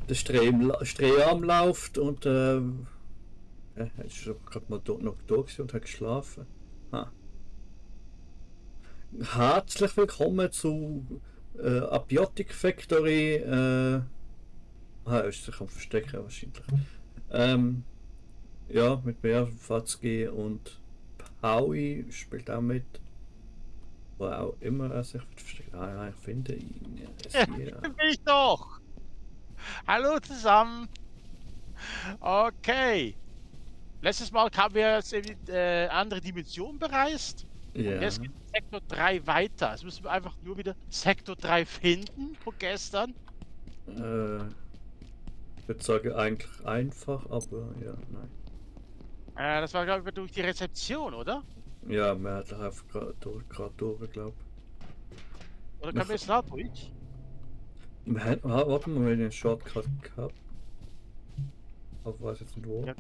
der Stream läuft und er ist gerade mal noch da gewesen und hat geschlafen. Ha. Herzlich willkommen zu Abiotic Factory. Er ist sich am Verstecken wahrscheinlich. Ja, mit mir, Fatzki und Paui spielt auch mit. Wo auch immer er sich versteckt. Ah, ich finde ihn. Ja, bin ich doch. Hallo zusammen. Okay. Letztes Mal haben wir jetzt in andere Dimensionen bereist. Ja. Und jetzt geht Sektor 3 weiter. Jetzt müssen wir einfach nur wieder Sektor 3 finden von gestern. Ich würde sagen, eigentlich einfach, aber ja, nein. Das war, glaube ich, durch die Rezeption, oder? Ja, man hat einfach gerade durch, glaube ich. Oder können wir jetzt da durch? Warte mal, wir haben einen Shortcut gehabt. Aber weiß jetzt nicht wo. Ja.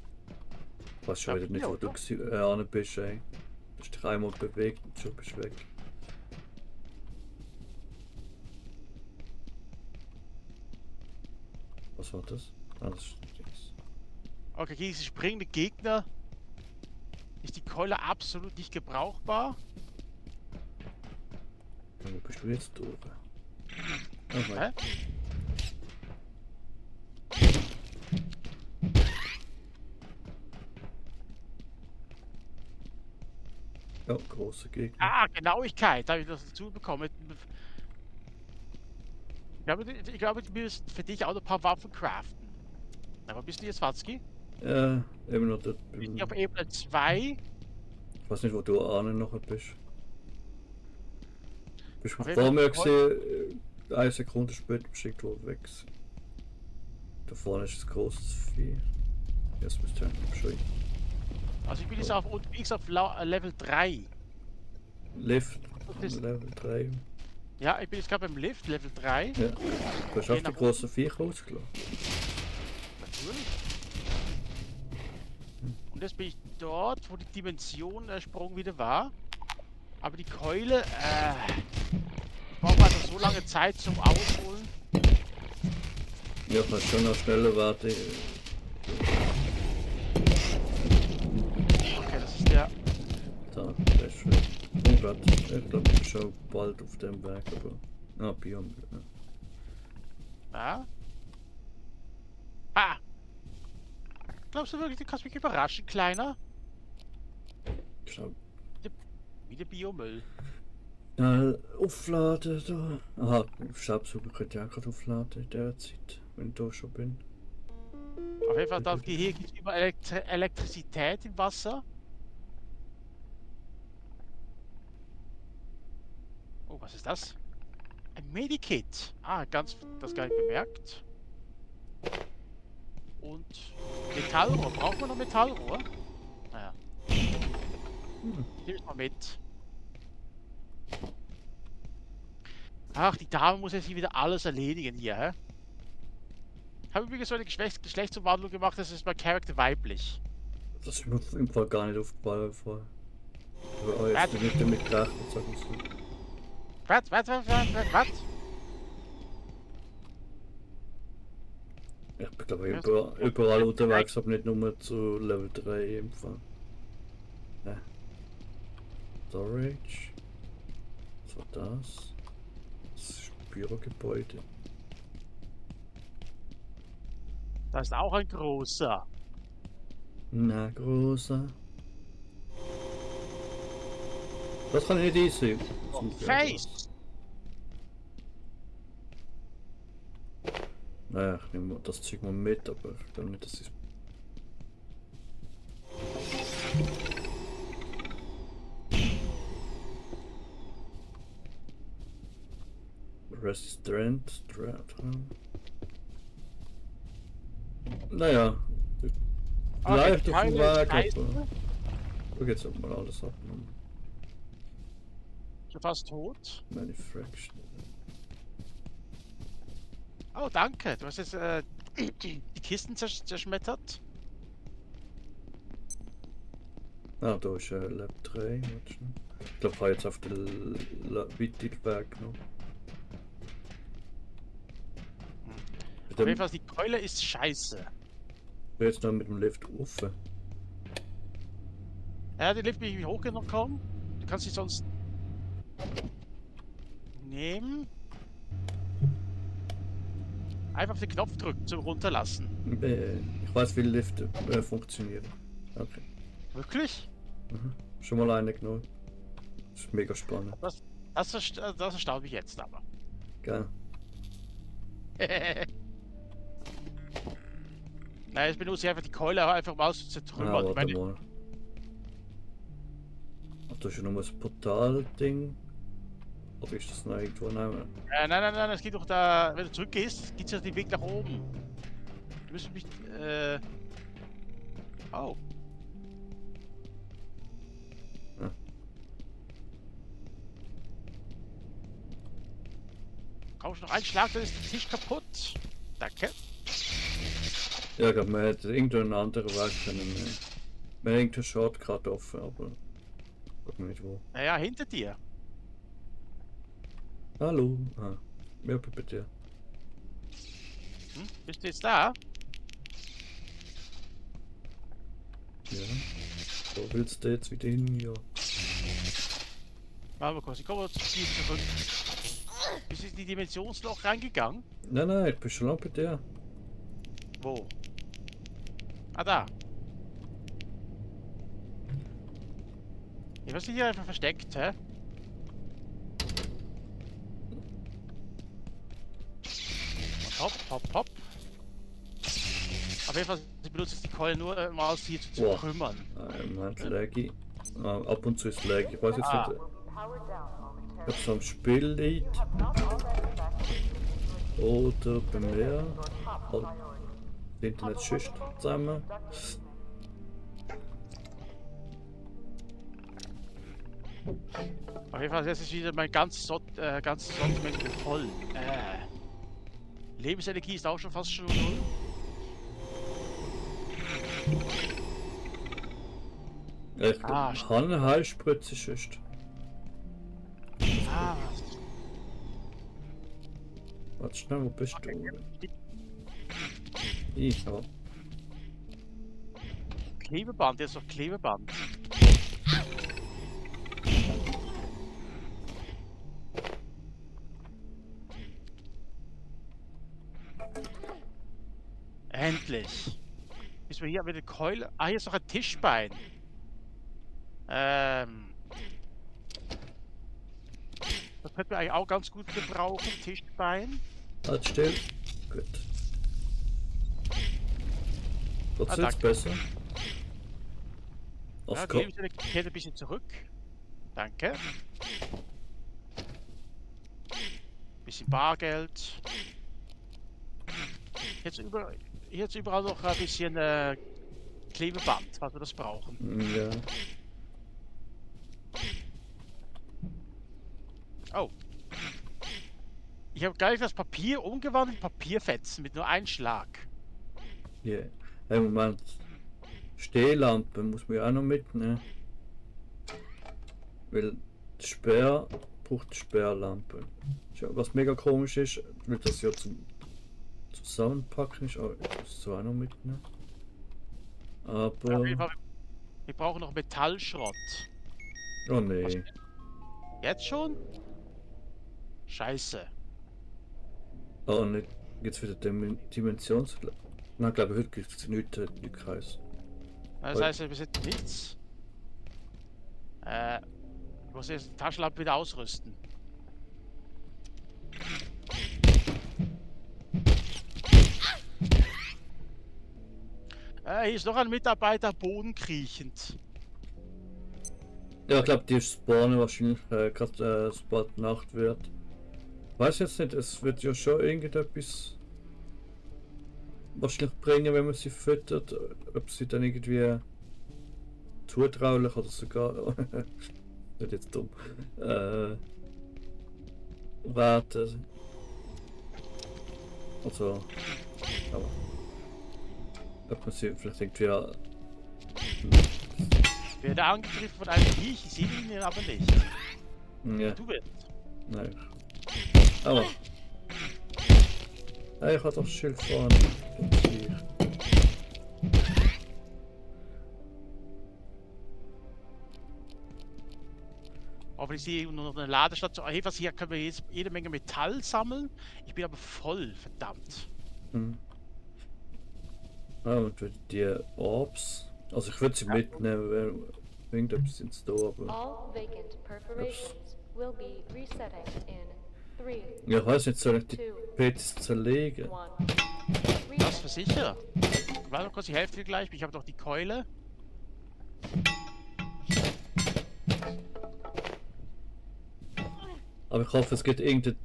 Ich weiß schon wieder nicht, wo du bist, ey. Du hast dich einmal bewegt und schon bist du weg. Was war das? Ah, das ist nichts. Okay, gegen diese springende Gegner ist die Keule absolut nicht gebrauchbar. Ja, wo bist du jetzt durch? Oh, Hä? Ja, große Gegner. Ah, Genauigkeit, da habe ich das dazu bekommen. Ich glaube, du wirst für dich auch ein paar Waffen craften. Aber bist du jetzt, Watzki? Immer noch dort. Bist du auf Ebene 2? Ich weiß nicht, wo du noch bist. Bist du Auf jeden vor Fall mir gesehen, 1 Sekunde später bist du irgendwo weg gewesen. Da vorne ist das großes Vieh. Jetzt bist du schon. Also ich bin jetzt unterwegs auf Level 3. Lift, Das ist- Level 3. Ja, ich bin jetzt gerade beim Lift, Level 3. Ja. Du hast auf die großen Viecher ausgelassen. Natürlich. Und jetzt bin ich dort, wo die Dimensionensprung wieder war. Aber die Keule, ich brauche also so lange Zeit zum Ausholen. Ja, kannst schon noch schneller warten. Okay, das ist der. Da, der ist weg. Oh Gott, ich glaube, ich bin schon bald auf dem Weg, aber. Ah, Biom. Ja. Ja. Ah! Glaubst du wirklich, du kannst mich überraschen, Kleiner? Schau. Wie der Biomüll. Aufladen da. Aha, Staubsauger könnte ich auch gerade aufladen in der Zeit, wenn ich da schon bin. Auf jeden Fall, dann hier gibt es über Elektrizität im Wasser. Oh, was ist das? Ein Medikit. Ah, das gar nicht bemerkt. Und Metallrohr. Braucht man noch Metallrohr? Naja. Nimm ich mal mit. Ach, die Dame muss jetzt hier wieder alles erledigen hier, hä? Ich habe übrigens so eine Geschlechtsumwandlung gemacht, das ist mein Charakter weiblich. Das ist mir im Fall gar nicht aufgefallen vorher. Aber jetzt bin ich nicht damit gerechnet, sagen wir so. Was? Ich bin glaube ich überall unterwegs, aber nicht nur zu Level 3 im Fall. Ja. Storage. Was war das? Das ist ein Bürogebäude. Da ist auch ein großer. Na, großer. Das kann ich nicht einsehen. Face! Naja, ich nehme das Zeug mal mit, aber ich glaube nicht, dass es. Resistant. Naja. Vielleicht auf dem Weg, aber. Schau jetzt mal alles abnehmen. Schon fast tot. Manufacturing. Oh, danke. Du hast jetzt die Kisten zerschmettert. Ah, da ist Lab 3. Ich glaube, ich habe jetzt auf den weiteren Weg noch. Auf jeden Fall, die Keule ist scheiße. Ich bin jetzt noch mit dem Lift offen. Ja, den Lift bin ich hochgekommen. Du kannst dich sonst nehmen. Einfach auf den Knopf drücken zum Runterlassen. Ich weiß, wie Lifte funktionieren. Okay. Wirklich? Mhm. Schon mal eine genommen. Das ist mega spannend. Das erstaunt mich jetzt aber. Geil. Nein, jetzt benutze ich einfach die Keule einfach mal zu zertrümmern. Warte mal. Ach, da ist ja noch ein Portal-Ding. Oder ist das noch irgendwo? Nein, es geht doch da, wenn du zurückgehst, geht es ja den Weg nach oben. Du müsstest mich, oh. Ja. Kommst du noch einen Schlag, dann ist der Tisch kaputt. Danke. Ja, ich glaube, man hätte irgendeinen anderen Weg können. Man hat irgendeinen Shortcut offen, aber. Ich weiß nicht wo. Naja, hinter dir. Hallo. Ah. Ja, bitte. Hm? Bist du jetzt da? Ja. Wo willst du jetzt wieder hin? Ja. Warte mal kurz, ich komme zu dir zurück. Bist du in die Dimensionsloch reingegangen? Nein, ich bin schon lange bei dir. Wo? Ah, da. Ich weiß nicht, hier einfach versteckt, hä? Und hopp, hopp, hopp. Auf jeden Fall, ich benutze jetzt die Keule nur mal als hier zu zertrümmern. Moment, laggy. Ab und zu ist laggy. Ich weiß jetzt nicht, ob es am Spiel liegt. Oder bei mir. Halt, das Internet schüsst zusammen. Auf jeden Fall, jetzt ist wieder mein ganzes Sortiment voll. Lebensenergie ist auch schon fast schon 0. Ich habe eine Heilspritze schüsst. Warte schnell, wo bist du? Ich hab. Klebeband, jetzt noch Klebeband. Endlich. Ist mir hier mit der Keule. Ah, hier ist noch ein Tischbein. Das könnte man eigentlich auch ganz gut gebrauchen, Tischbein. Halt still. Gut. Wird's jetzt besser? Ja, die Lebensenergie geht ein bisschen zurück. Danke. Bisschen Bargeld. Jetzt überall noch ein bisschen Klebeband, falls wir das brauchen. Ja. Oh. Ich habe gleich das Papier umgewandelt in Papierfetzen mit nur einem Schlag. Ja. Yeah. Hey, Moment. Stehlampe muss man ja auch noch mitnehmen. Weil die Sperr braucht die Sperrlampe. Was mega komisch ist, weil das ja zum Zusammenpacken ist, aber ich muss es auch noch mitnehmen. Aber. Auf jeden Fall, wir brauchen noch Metallschrott. Oh nee. Jetzt schon? Scheiße. Oh ne, jetzt wieder Dimensions. Nein, ich glaube, heute gibt es nichts im Kreis. Das heißt, wir besitzen nichts. Ich muss jetzt die Taschenlampe wieder ausrüsten. Hier ist noch ein Mitarbeiter bodenkriechend. Ja, ich glaube, die spawnen wahrscheinlich gerade sobald Nacht wird. Weiß jetzt nicht, es wird ja schon irgendetwas wahrscheinlich bringen, wenn man sie füttert. Ob sie dann irgendwie zutraulich oder sogar. Wird jetzt dumm. Warten. Also. Aber. Ob man sie vielleicht irgendwie. Ich werde angegriffen von einem Viech, ich sehe ihn aber nicht. Ja. Du bist. Nein. Aber. Ich habe doch das Schild vorne. Aber ich sehe nur noch eine Ladestation. Hey, was hier können wir jetzt jede Menge Metall sammeln. Ich bin aber voll, verdammt. Hm. Ah, und die Orbs. Also ich würde sie mitnehmen, weil irgendetwas sind da, aber. All vacant perforations will be resetting in 3, Ja, ich weiß nicht, soll ich die 2, Petis zerlegen? 1. Das für sicher. Warte kurz, ich helfe dir gleich. Ich habe doch die Keule. Aber ich hoffe, es gibt irgendeine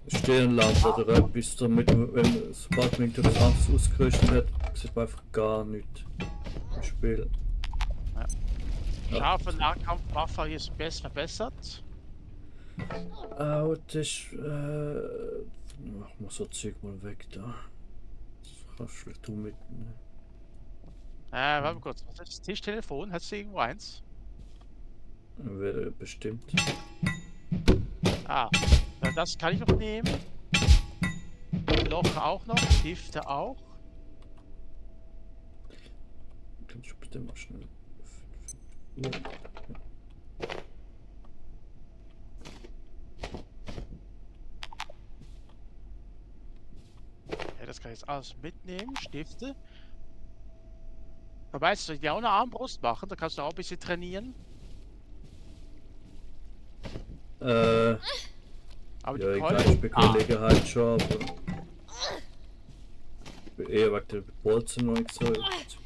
Stirnlampe oder etwas, damit man, wenn, sobald man irgendetwas anderes ausgerüstet hat, sieht man einfach gar nichts im Spiel. Scharfe Nahkampfwaffe hier ist best verbessert. Oh, das ist. Mach mal so Zeug mal weg da. Das kannst du schlecht mitnehmen. Warte mal kurz. Was ist das Tischtelefon? Hast du irgendwo eins? Wäre bestimmt. Ah, das kann ich noch nehmen. Loch auch noch, Stifte auch. Kannst du bitte mal schnell. Ja, das kann ich jetzt alles mitnehmen. Stifte. Wobei, soll ich dir auch eine Armbrust machen? Da kannst du auch ein bisschen trainieren. Aber Ja, die ich Keule. glaube, ich bekomme Gelegenheit schon, aber. Ich bin eher wegen der Bolzen noch nicht so überzeugt.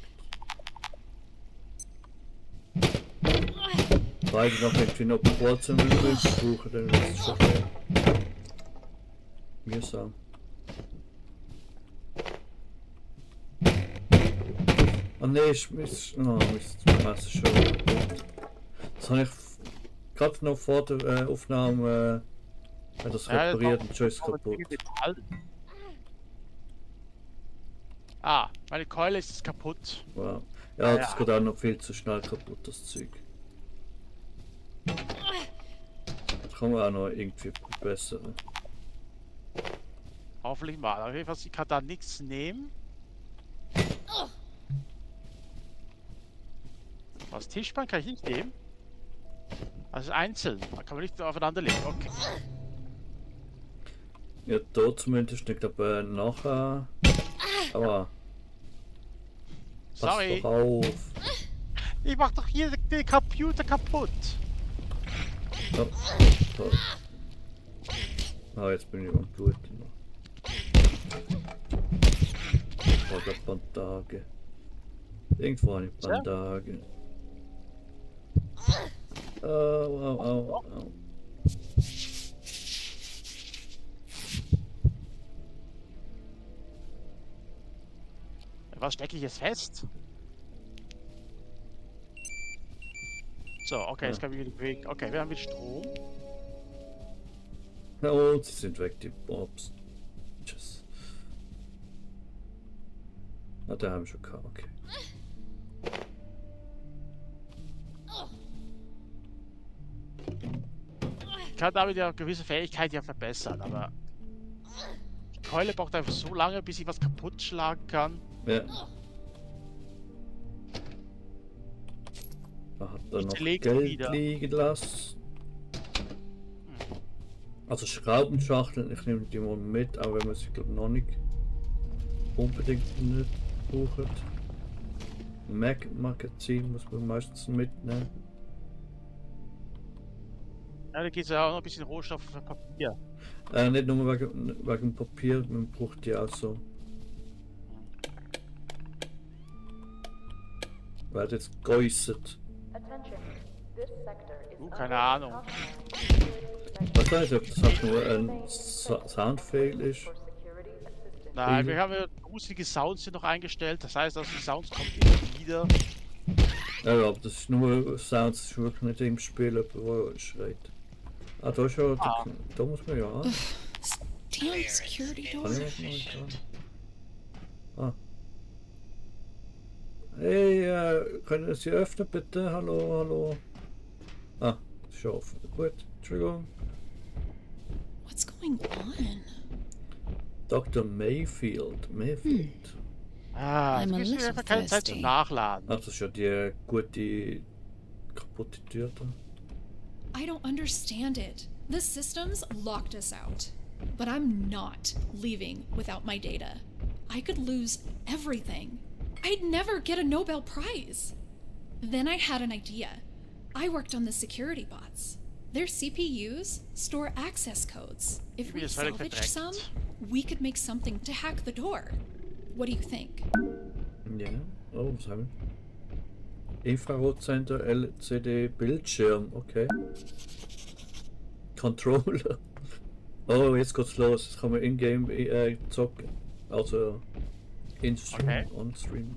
Weil ich noch irgendwie noch Bolzen brauche, dann ist es schon mühsam. Ah ne, ich Mist, schon. Das habe ich gerade noch vor der Aufnahme das repariert und schon ist es kaputt. Ah, meine Keule ist kaputt. Wow. Ja, das geht auch noch viel zu schnell kaputt, das Zeug. Das kann man auch noch irgendwie verbessern. Hoffentlich mal. Auf jeden Fall, ich kann da nichts nehmen. Was Tischbein kann ich nicht nehmen? Also einzeln. Da kann man nicht aufeinander legen. Okay. Ja, da zumindest, ich glaube nachher. Aber. Pass Sorry. doch auf. Ich mach doch hier den Computer kaputt. Ja, toll. Ah, jetzt bin ich am Bluten noch. Oh, der Bandage. Irgendwo habe ich Bandage. Au. Was stecke ich jetzt fest? So, okay, jetzt kann ich wieder bewegen. Okay, wir haben wieder Strom. Na und sie sind weg, die Bobs. Tschüss. Na, da haben wir schon gehabt, okay. Ich kann damit ja gewisse Fähigkeiten ja verbessern, aber die Keule braucht einfach so lange, bis ich was kaputt schlagen kann. Ja. Da hat er Ich noch zerlege Geld wieder. liegen lassen. Also Schraubenschachteln, ich nehme die mal mit, auch wenn man sie glaube noch nicht unbedingt nicht braucht. Magazin muss man meistens mitnehmen. Ja, da geht es ja auch noch ein bisschen Rohstoff für Papier. Nicht nur wegen Papier, man braucht die auch so. Wird jetzt geäußert. Keine Ahnung. Ich weiß nicht, ob das halt nur ein Soundfail ist. Nein, wir haben ja gruselige Sounds hier noch eingestellt. Das heißt, also die Sounds kommen immer wieder. Ja, aber das ist nur Sounds, das ist wirklich nicht im Spiel, jemand, der schreit. Ah, da ist schon, da muss man ja an. Damn security door. Kann ich noch mal an? Ah. Hey, können Sie öffnen bitte? Hallo. Ah, ist schon offen. Gut, Entschuldigung. What's going going on? Dr. Mayfield. Mayfield. Ah, I'm du a gibst mir little einfach keine Zeit zum thirsty. Nachladen. Ach, das ist ja die gute kaputte Tür da. I don't understand it. The systems locked us out. But I'm not leaving without my data. I could lose everything. I'd never get a Nobel Prize. Then I had an idea. I worked on the security bots. Their CPUs store access codes. If we Mir ist völlig salvage some, verdreckt. we could make something to hack the door. What do you think? Ja. Oh, was haben wir? Infrarotsender, LCD, Bildschirm. Okay. Controller. Oh, jetzt geht's los. Jetzt kann man in-game zocken. Also in-stream, Okay. on-stream.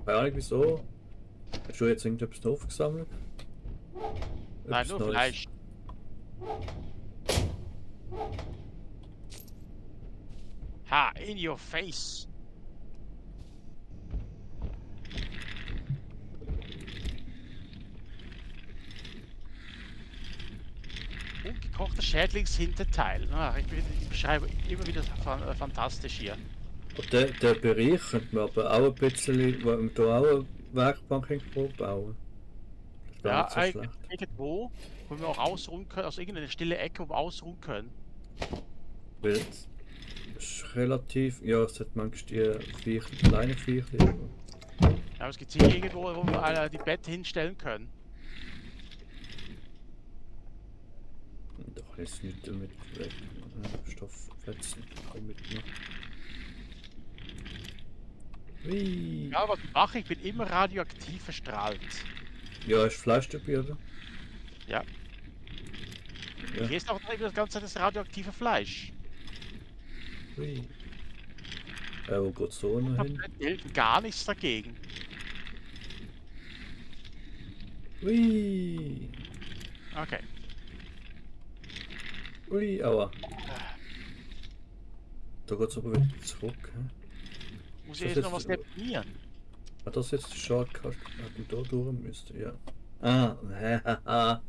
Keine Ahnung wieso. Hast du jetzt irgendetwas Neues gesammelt? Nein, Etwas nur Neues? Fleisch. Ha, in your face. Ungekochter Schädlingshinterteil. Ah, ich beschreibe immer wieder fantastisch hier. Und der Bereich könnte man aber auch ein bisschen, wo man da auch eine Werkbank irgendwo bauen. Das wäre Ja, nicht so schlecht. irgendwo, wo wir auch ausruhen können, also irgendeine stille Ecke, wo wir ausruhen können. Weil es ist relativ, ja, es hat manchmal die Viecher, kleine Viecher. Ja, aber es gibt hier irgendwo, wo wir die Bett hinstellen können. Doch, jetzt nicht damit weg. Stofffetzen kann mitmachen. Wie? Ja, was ich mache, ich bin immer radioaktiv verstrahlt. Ja, ist Fleisch dabei, oder? Ja. Ja. Hier ist auch noch das ganze das radioaktive Fleisch. Wie? Wo geht's so noch hin? Hilft gar nichts dagegen. Wie? Okay. Ui, aua. Da geht's aber wieder zurück. Hä? Muss Das ich jetzt noch jetzt- was deponieren? Ah, das ist jetzt die Shortcut, die da durch müsste, ja. Ah, haha.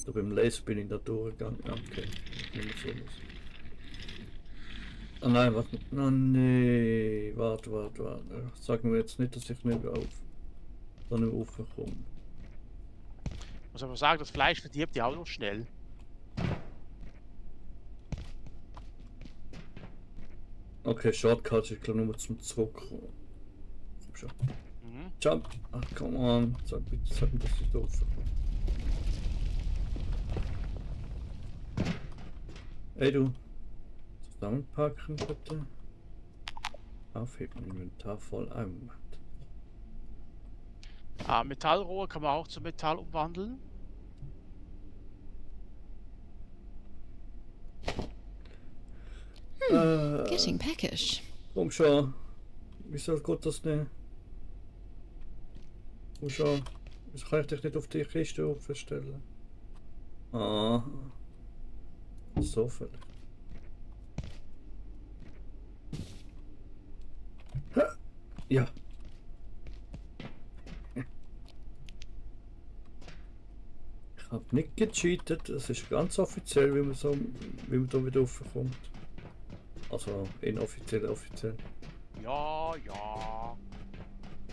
Da beim Laser bin ich da durchgegangen. Okay, nicht mehr so los. Ah nein, warte. Oh nee, warte. Sag mir jetzt nicht, dass ich nicht mehr da nicht mehr raufkomme. Ich muss aber sagen, das Fleisch verdirbt ja auch noch schnell. Okay, Shortcut ist glaube nur zum Zurückkommen. Komm schon. Mhm. Jump! Ach, come on. Sag mir, dass ich da raufkomme. Ey du. Zusammenpacken bitte. Aufheben, Inventar voll einmacht. Metallrohr kann man auch zu Metall umwandeln. Getting peckish. Komm schon. Wieso geht das nicht? Komm schon. Wieso kann ich dich nicht auf die Kiste aufstellen? Ah. So viel. Ja. Ich habe nicht gecheatet, das ist ganz offiziell, wie man da wieder raufkommt. Also inoffiziell, offiziell. Ja, ja.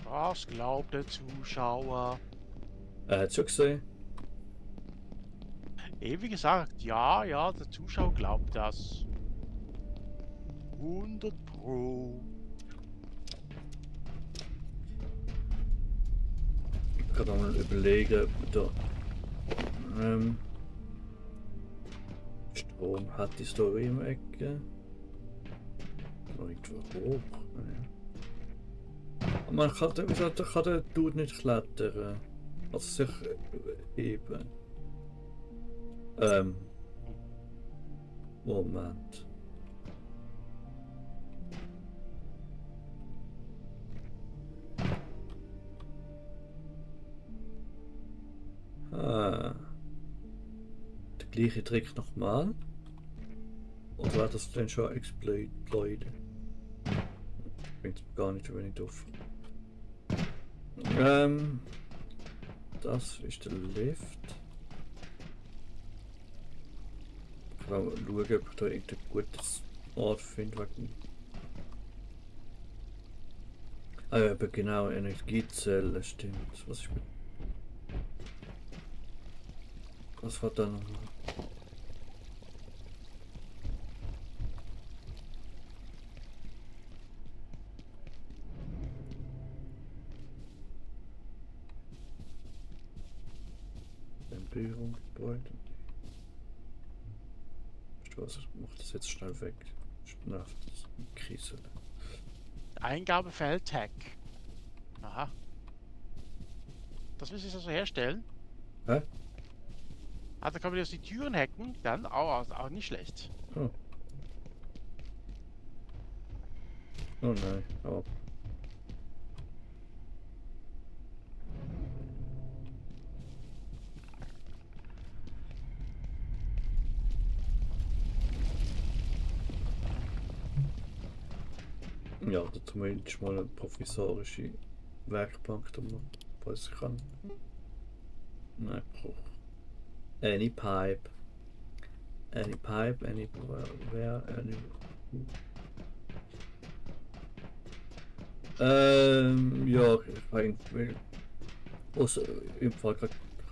Was glaubt der Zuschauer? Er hat schon gesehen. Wie gesagt, ja, ja, der Zuschauer glaubt das. 100 Pro. Ich kann auch mal überlegen, ob da Strom hat die Story im Ecke. Noch irgendwo hoch. Aber man kann, wieso kann der Dude nicht klettern? Also sich heben. Moment. Ah. Der gleiche Trick nochmal? Oder war das denn schon exploited? Bringt gar nicht, wenn ich drauf. Das ist der Lift. mal schauen, ob ich da irgendein gutes Ort finde. Ah ja, aber genau, Energiezellen, stimmt. Was war da noch? Büro, Gebäude. Weißt du was, ich mach das jetzt schnell weg. Nervt das. Krise. Eingabefeld Tag. Aha. Das müssen Sie also herstellen. Hä? Ah, da kann man jetzt die Türen hacken. Dann auch nicht schlecht. Oh. Oh nein, oh. Ja, da zumindest mal eine provisorische Werkbank da machen, falls ich kann. Nein, brauch. Any pipe. Any pipe, any where, any. Ja, ich eigentlich. Außer im Fall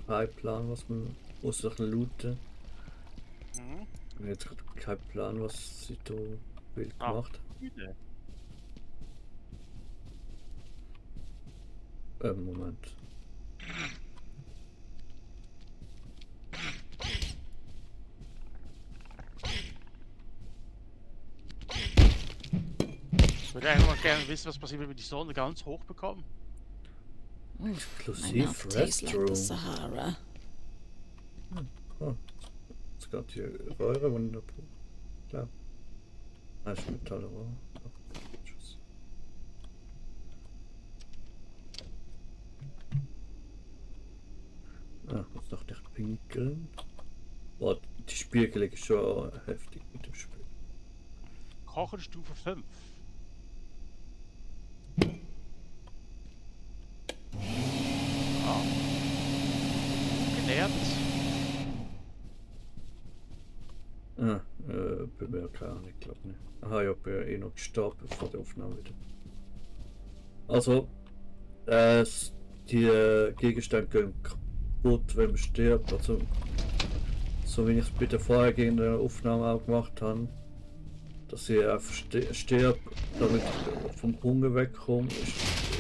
kein Plan, was man außer looten. Mhm. Ich habe jetzt keinen Plan, was sie da wild Ah. gemacht. Güte. Moment. Ich würde eigentlich mal gerne wissen, was passiert, wenn wir die Sonne ganz hoch bekommen. Oof, my Inklusive mouth tastes like the Restroom. Sahara. Oh, jetzt geht die Röhre wunderbar. Klar. Ah, ist Metallrohr. Oh, tschüss. Ah, muss noch nicht pinkeln. Boah, die Spiegelung ist schon heftig mit dem Spiel. Kochen Stufe 5. Ja. Genährt. Ah, bei mir keine Ahnung, ich glaube nicht. Aha, ich habe ja eh noch gestorben vor der Aufnahme wieder. Also, die Gegenstände gehen kaputt, wenn man stirbt. Also, so wie ich es bei der vorhergehenden Aufnahme auch gemacht habe, dass ich einfach stirb, damit ich vom Hunger wegkomme,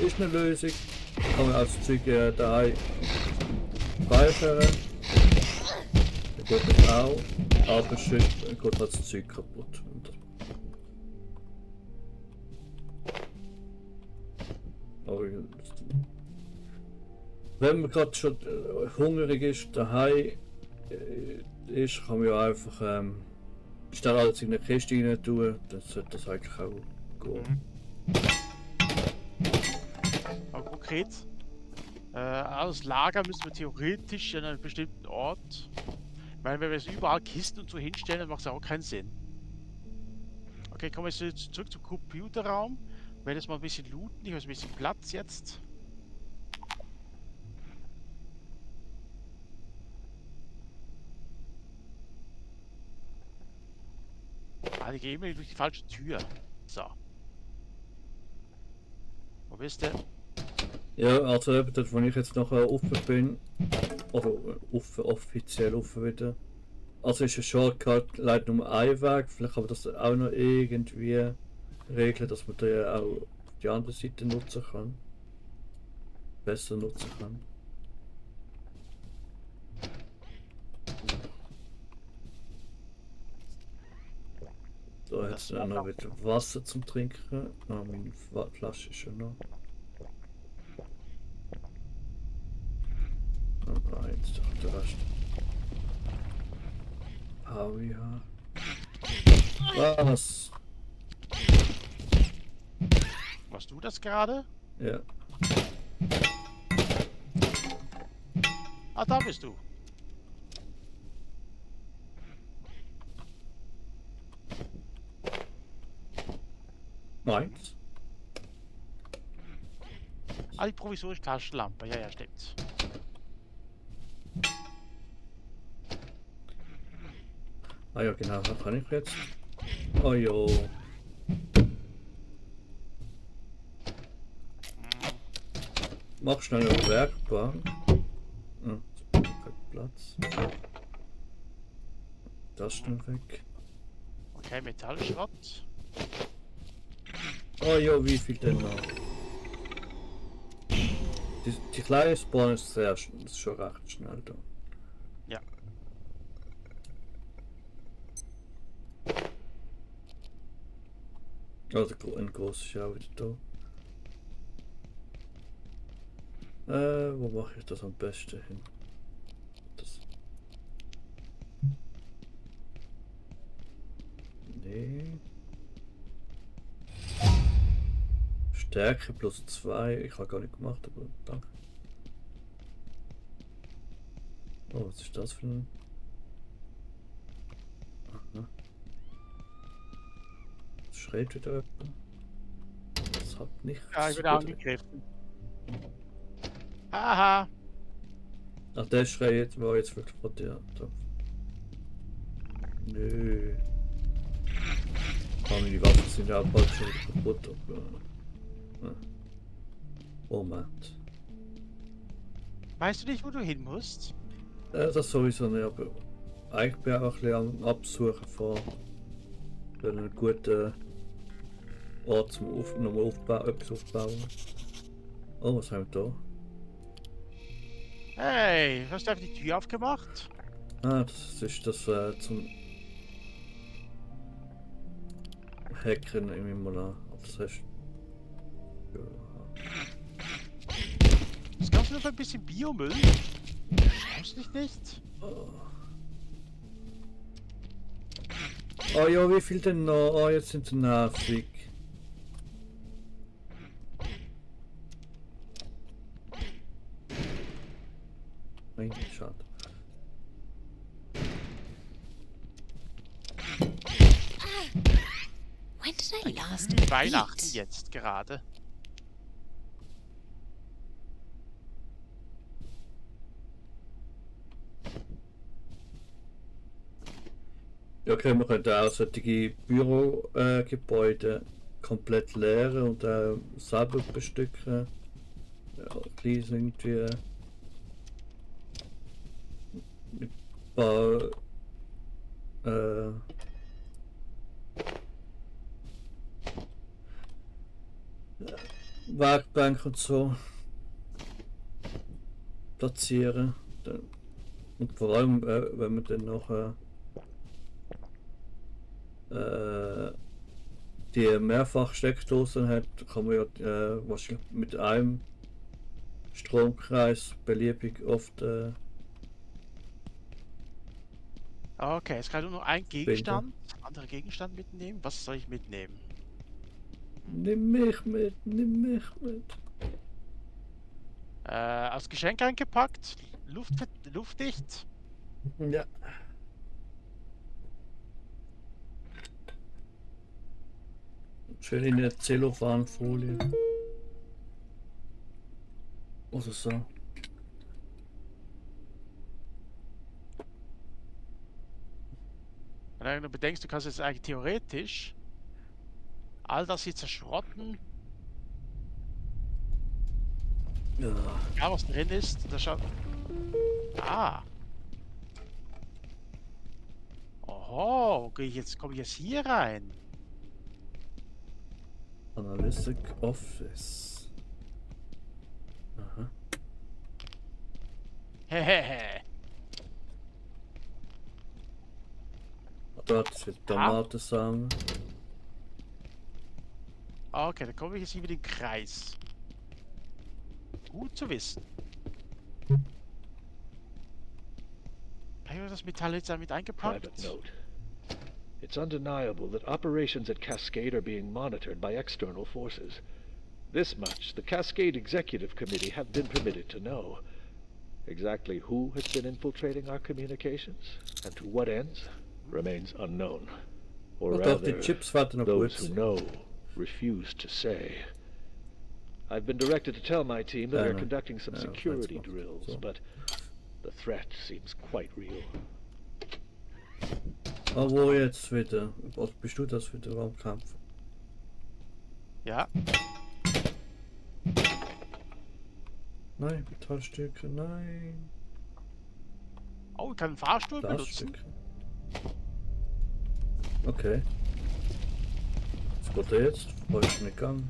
ist eine Lösung. Kann man als Zeug daheim speichern. Dann geht das auch, aber sonst geht halt das Zeug kaputt. Und das aber wenn man gerade schon hungrig ist, daheim ist, kann man ja einfach schnell alles in eine Kiste rein tun, dann sollte das eigentlich auch gehen. Aber konkret, alles Lager müssen wir theoretisch an einem bestimmten Ort. Weil wenn wir jetzt überall Kisten und so hinstellen, dann macht es auch keinen Sinn. Okay, kommen wir jetzt zurück zum Computerraum. Ich werde jetzt mal ein bisschen looten. Ich habe ein bisschen Platz jetzt. Ah, die gehen mir durch die falsche Tür. So. Wo bist du? Ja, also eben dort, wo ich jetzt noch offen bin, oder offiziell offen wieder. Also ist ein Shortcut leider nur ein Weg, vielleicht kann man das auch noch irgendwie regeln, dass man da auch die andere Seite nutzen kann. Besser nutzen kann. Da hat es auch noch wieder Wasser zum Trinken. Ah, meine Flasche ist schon noch. Ah, jetzt doch der Rest. Howie, ja. Was? Warst du das gerade? Ja. Ah, da bist du. Meins? Ah, die provisorische Taschenlampe. Ja, ja, stimmt. Ah ja, genau, was kann ich jetzt? Oh jo. Mach schnell eine Werkbank. Hm, kein Platz. Das schnell weg. Okay, Metallschrott. Oh jo, wie viel denn noch? Die kleine Spawn ist ist schon recht schnell da. Ja. Also ein großes ist auch wieder da. Wo mache ich das am besten hin? Das. Nee. Stärke plus 2. Ich habe gar nicht gemacht, aber danke. Oh, was ist das für ein... Aha. Es schreit wieder jemand. Das hat nichts. Ja, ich bin angegriffen. Aha! Ach, der schreit war jetzt wirklich von dir. Da. Nö. Aber die Waffen sind ja auch bald schon wieder kaputt. Aber... Moment. Weißt du nicht, wo du hin musst? Das sowieso nicht, aber eigentlich bin ich auch ein bisschen am Absuchen von einem guten Ort zum nochmal etwas aufbauen. Oh, was haben wir Hey, hast du einfach die Tür aufgemacht? da? Ah, das ist das zum Hacken irgendwie mal an. Das heißt. Ja. Das kannst du noch ein bisschen Biomüll. Brauchst du nicht? Oh ja, wie viel denn noch? Oh, jetzt sind sie nervig. Nein, schade. When did I last Weihnachten eat? jetzt gerade. Ja, okay, wir können auch solche Bürogebäude komplett leeren und selber bestücken. Ja, klein irgendwie. Mit ein paar Werkbank und so platzieren. Und vor allem, wenn man dann noch die Mehrfachsteckdosen hat, kann man ja wahrscheinlich mit einem Stromkreis beliebig oft Okay, jetzt kann ich nur noch einen Gegenstand, andere Gegenstand mitnehmen. Was soll ich mitnehmen? nimm mich mit, nimm mich mit. Als Geschenk eingepackt, luftdicht. Ja. Schön in der Zellophanfolie. Oder so. Wenn du bedenkst, du kannst jetzt eigentlich theoretisch all das hier zerschrotten. Ja. Ja, was drin ist, das schaut. Ah. Oho, komme ich jetzt hier rein? Analytic Office. Aha. Hehehe. Dort wird Tomatensamen. Okay, dann komme ich jetzt hier wieder in den Kreis. Gut zu wissen. Habe ich das Metall jetzt damit eingepackt? Private note. It's undeniable that operations at Cascade are being monitored by external forces. This much the Cascade Executive Committee have been permitted to know. Exactly who has been infiltrating our communications, and to what ends, remains unknown. Or Wat dacht die rather, Chips warten noch those gut. who know refuse to say. I've been directed to tell my team that I we're know. conducting some Yeah, security that's what- drills, so. but the threat seems quite real. Ah, wo jetzt wieder? Was bist du das wieder am Kämpfen? Ja. Nein, Metallstücke, nein. Oh, ich kann einen Fahrstuhl benutzen. Glasstücke. Okay. Was geht der jetzt? Wo ist nicht gegangen?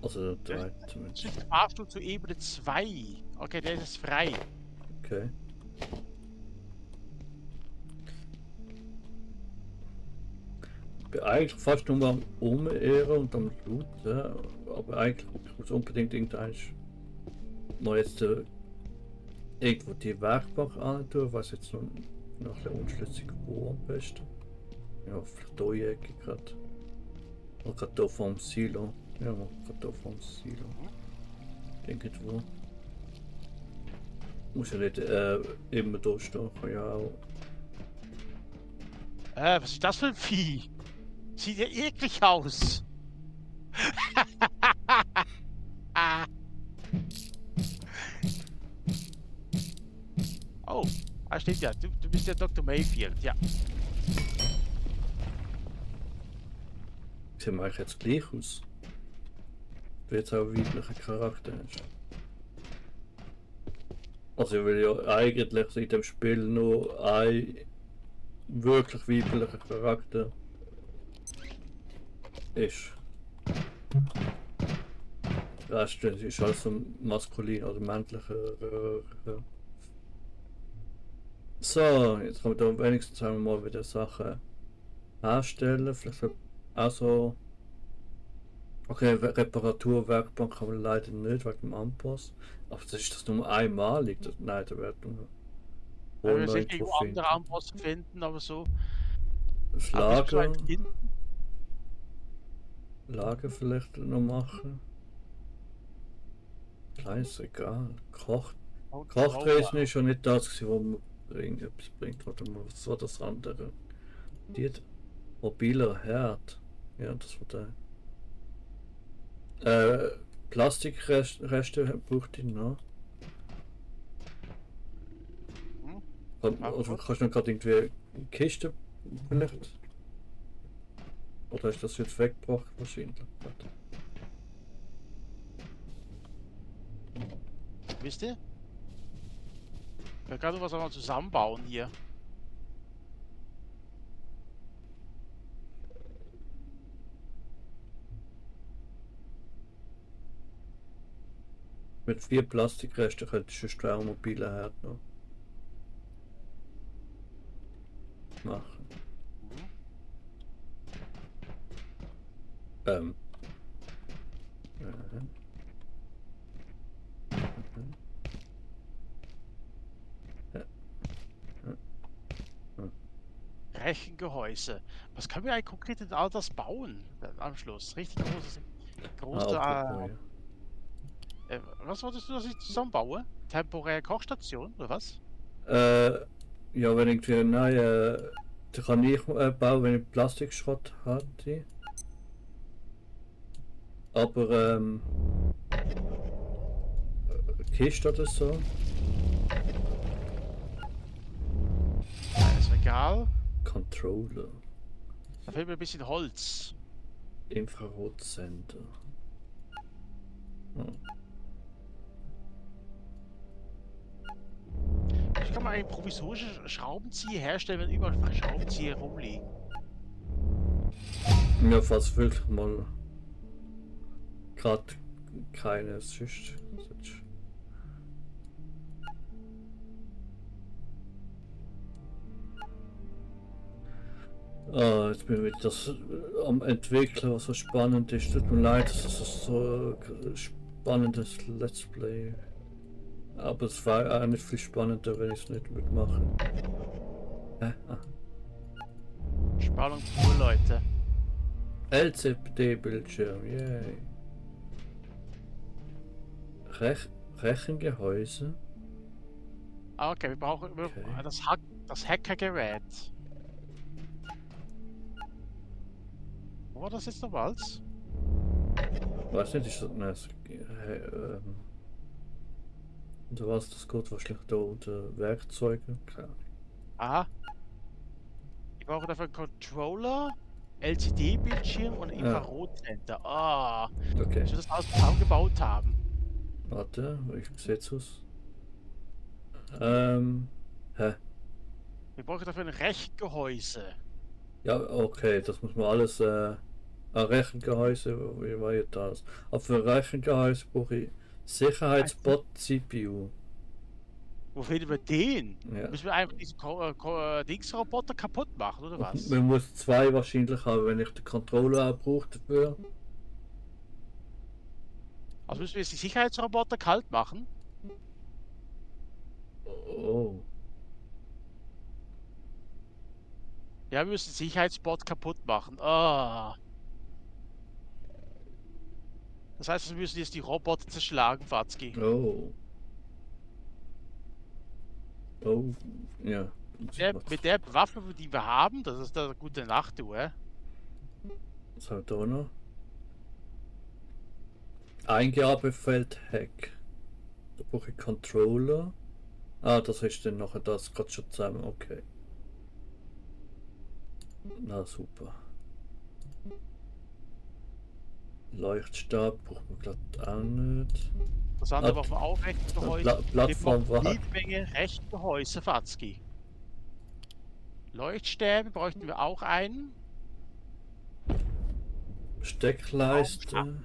Also der 3 zumindest. Das ist der Fahrstuhl zu Ebene 2. Okay, der ist frei. Okay. Ich bin eigentlich fast nur am Umehren und am Looten, aber eigentlich ich muss unbedingt noch jetzt irgendwo die Werkbank antun, was jetzt noch ein bisschen unschlüssig wo am besten. Ja, vielleicht hier Ecke gerade. Oder gerade hier vom Silo. Ja, gerade hier vom Silo. Irgendwo. Muss ja nicht immer da stehen, kann ja auch. Was ist das für ein Vieh? Sieht ja eklig aus. Oh, da steht ja, du bist ja Dr. Mayfield, ja. Sieht mir eigentlich jetzt gleich aus. Du jetzt auch einen weiblichen Charakter hast. Also ich will ja eigentlich in dem Spiel nur ein wirklich weiblicher Charakter ist. Der Rest ist also maskulin oder männlicher. So, jetzt können wir da wenigstens einmal wieder Sachen herstellen. Vielleicht auch so. Okay, Reparaturwerkbank kann man leider nicht wegen dem Anpass. Aber das ist das nur einmalig. Nein, da wird nur. Wir werden sicher irgendwo andere Anpassungen finden, aber so. Das Aber bis zu Lager. einem Kind. Lager vielleicht noch machen. Kleines Regal. Kochtresen ist schon nicht das, gewesen, wo man irgendetwas bringt. Warte mal, was war das andere? Mobiler Herd. Ja, das war der. Plastikreste braucht ich noch. Oder kannst du noch gerade irgendwie eine Kiste vielleicht? Oder ist das jetzt weggebracht wahrscheinlich? Warte. Wisst ihr? Wir können was einmal zusammenbauen hier. Mit 4 Plastikresten könntest du einen schweren mobilen Herd noch machen. Rechengehäuse. Was können wir eigentlich konkret in all das bauen? Am Schluss. Richtig großes. Apropos, Was wolltest du, dass ich zusammenbaue? Temporäre Kochstation oder was? ja, wenn ich wieder neue. Die kann ich bauen, wenn ich Plastikschrott hatte. Aber Kiste oder so. Kleines Regal. Controller. Da fehlt mir ein bisschen Holz. Infrarotsender. Hm. Ich kann mal einen provisorischen Schraubenzieher herstellen, wenn überall Schraubenzieher rumliegen. Ja, falls wirklich mal gerade keines ist. Ah, jetzt bin ich wieder das am entwickeln, was so spannend ist. Tut mir leid, dass es so ein spannendes Let's Play. Aber es war auch nicht viel spannender, wenn ich es nicht mitmache. Spannung pur, Leute. LCD-Bildschirm, yay. Rechengehäuse. Ah, okay, wir brauchen Okay. das Hackergerät. Wo war das jetzt nochmals? Weiß nicht, ist das. Nein, unter was das geht, wahrscheinlich da unter Werkzeuge. Keine Ahnung. Aha, brauche dafür einen Controller, LCD-Bildschirm und Infrarotsender. Ah, Okay. ich will das Haus zusammengebaut haben. Warte, ich sehe es. Hä? Wir brauchen dafür ein Rechengehäuse. Ja, okay, das muss man alles, ein Rechengehäuse, wie war jetzt das? Aber für ein Rechengehäuse brauche ich Sicherheitsbot CPU. Wo finden wir den? Ja. Müssen wir einfach diesen Dingsroboter kaputt machen, oder was? Man muss zwei wahrscheinlich haben, wenn ich den Controller auch brauche dafür. Also müssen wir jetzt die Sicherheitsroboter kalt machen? Oh. Ja, wir müssen den Sicherheitsbot kaputt machen. Ah. Das heißt, wir müssen jetzt die Roboter zerschlagen, Fatzki. Oh. Oh. Ja. Mit der Waffe, die wir haben, das ist eine gute Nacht, du, Was haben wir da noch? Eingabefeld Hack. Da brauche ich Controller. Ah, das ist dann nachher das gerade schon zusammen, okay. Na super. Leuchtstab braucht man glatt auch nicht. Das andere brauchen wir auch Rechtgehäuse. Plattform war jede Menge Rechtgehäuse, Fatzki. Leuchtstäbe bräuchten wir auch einen. Steckleiste.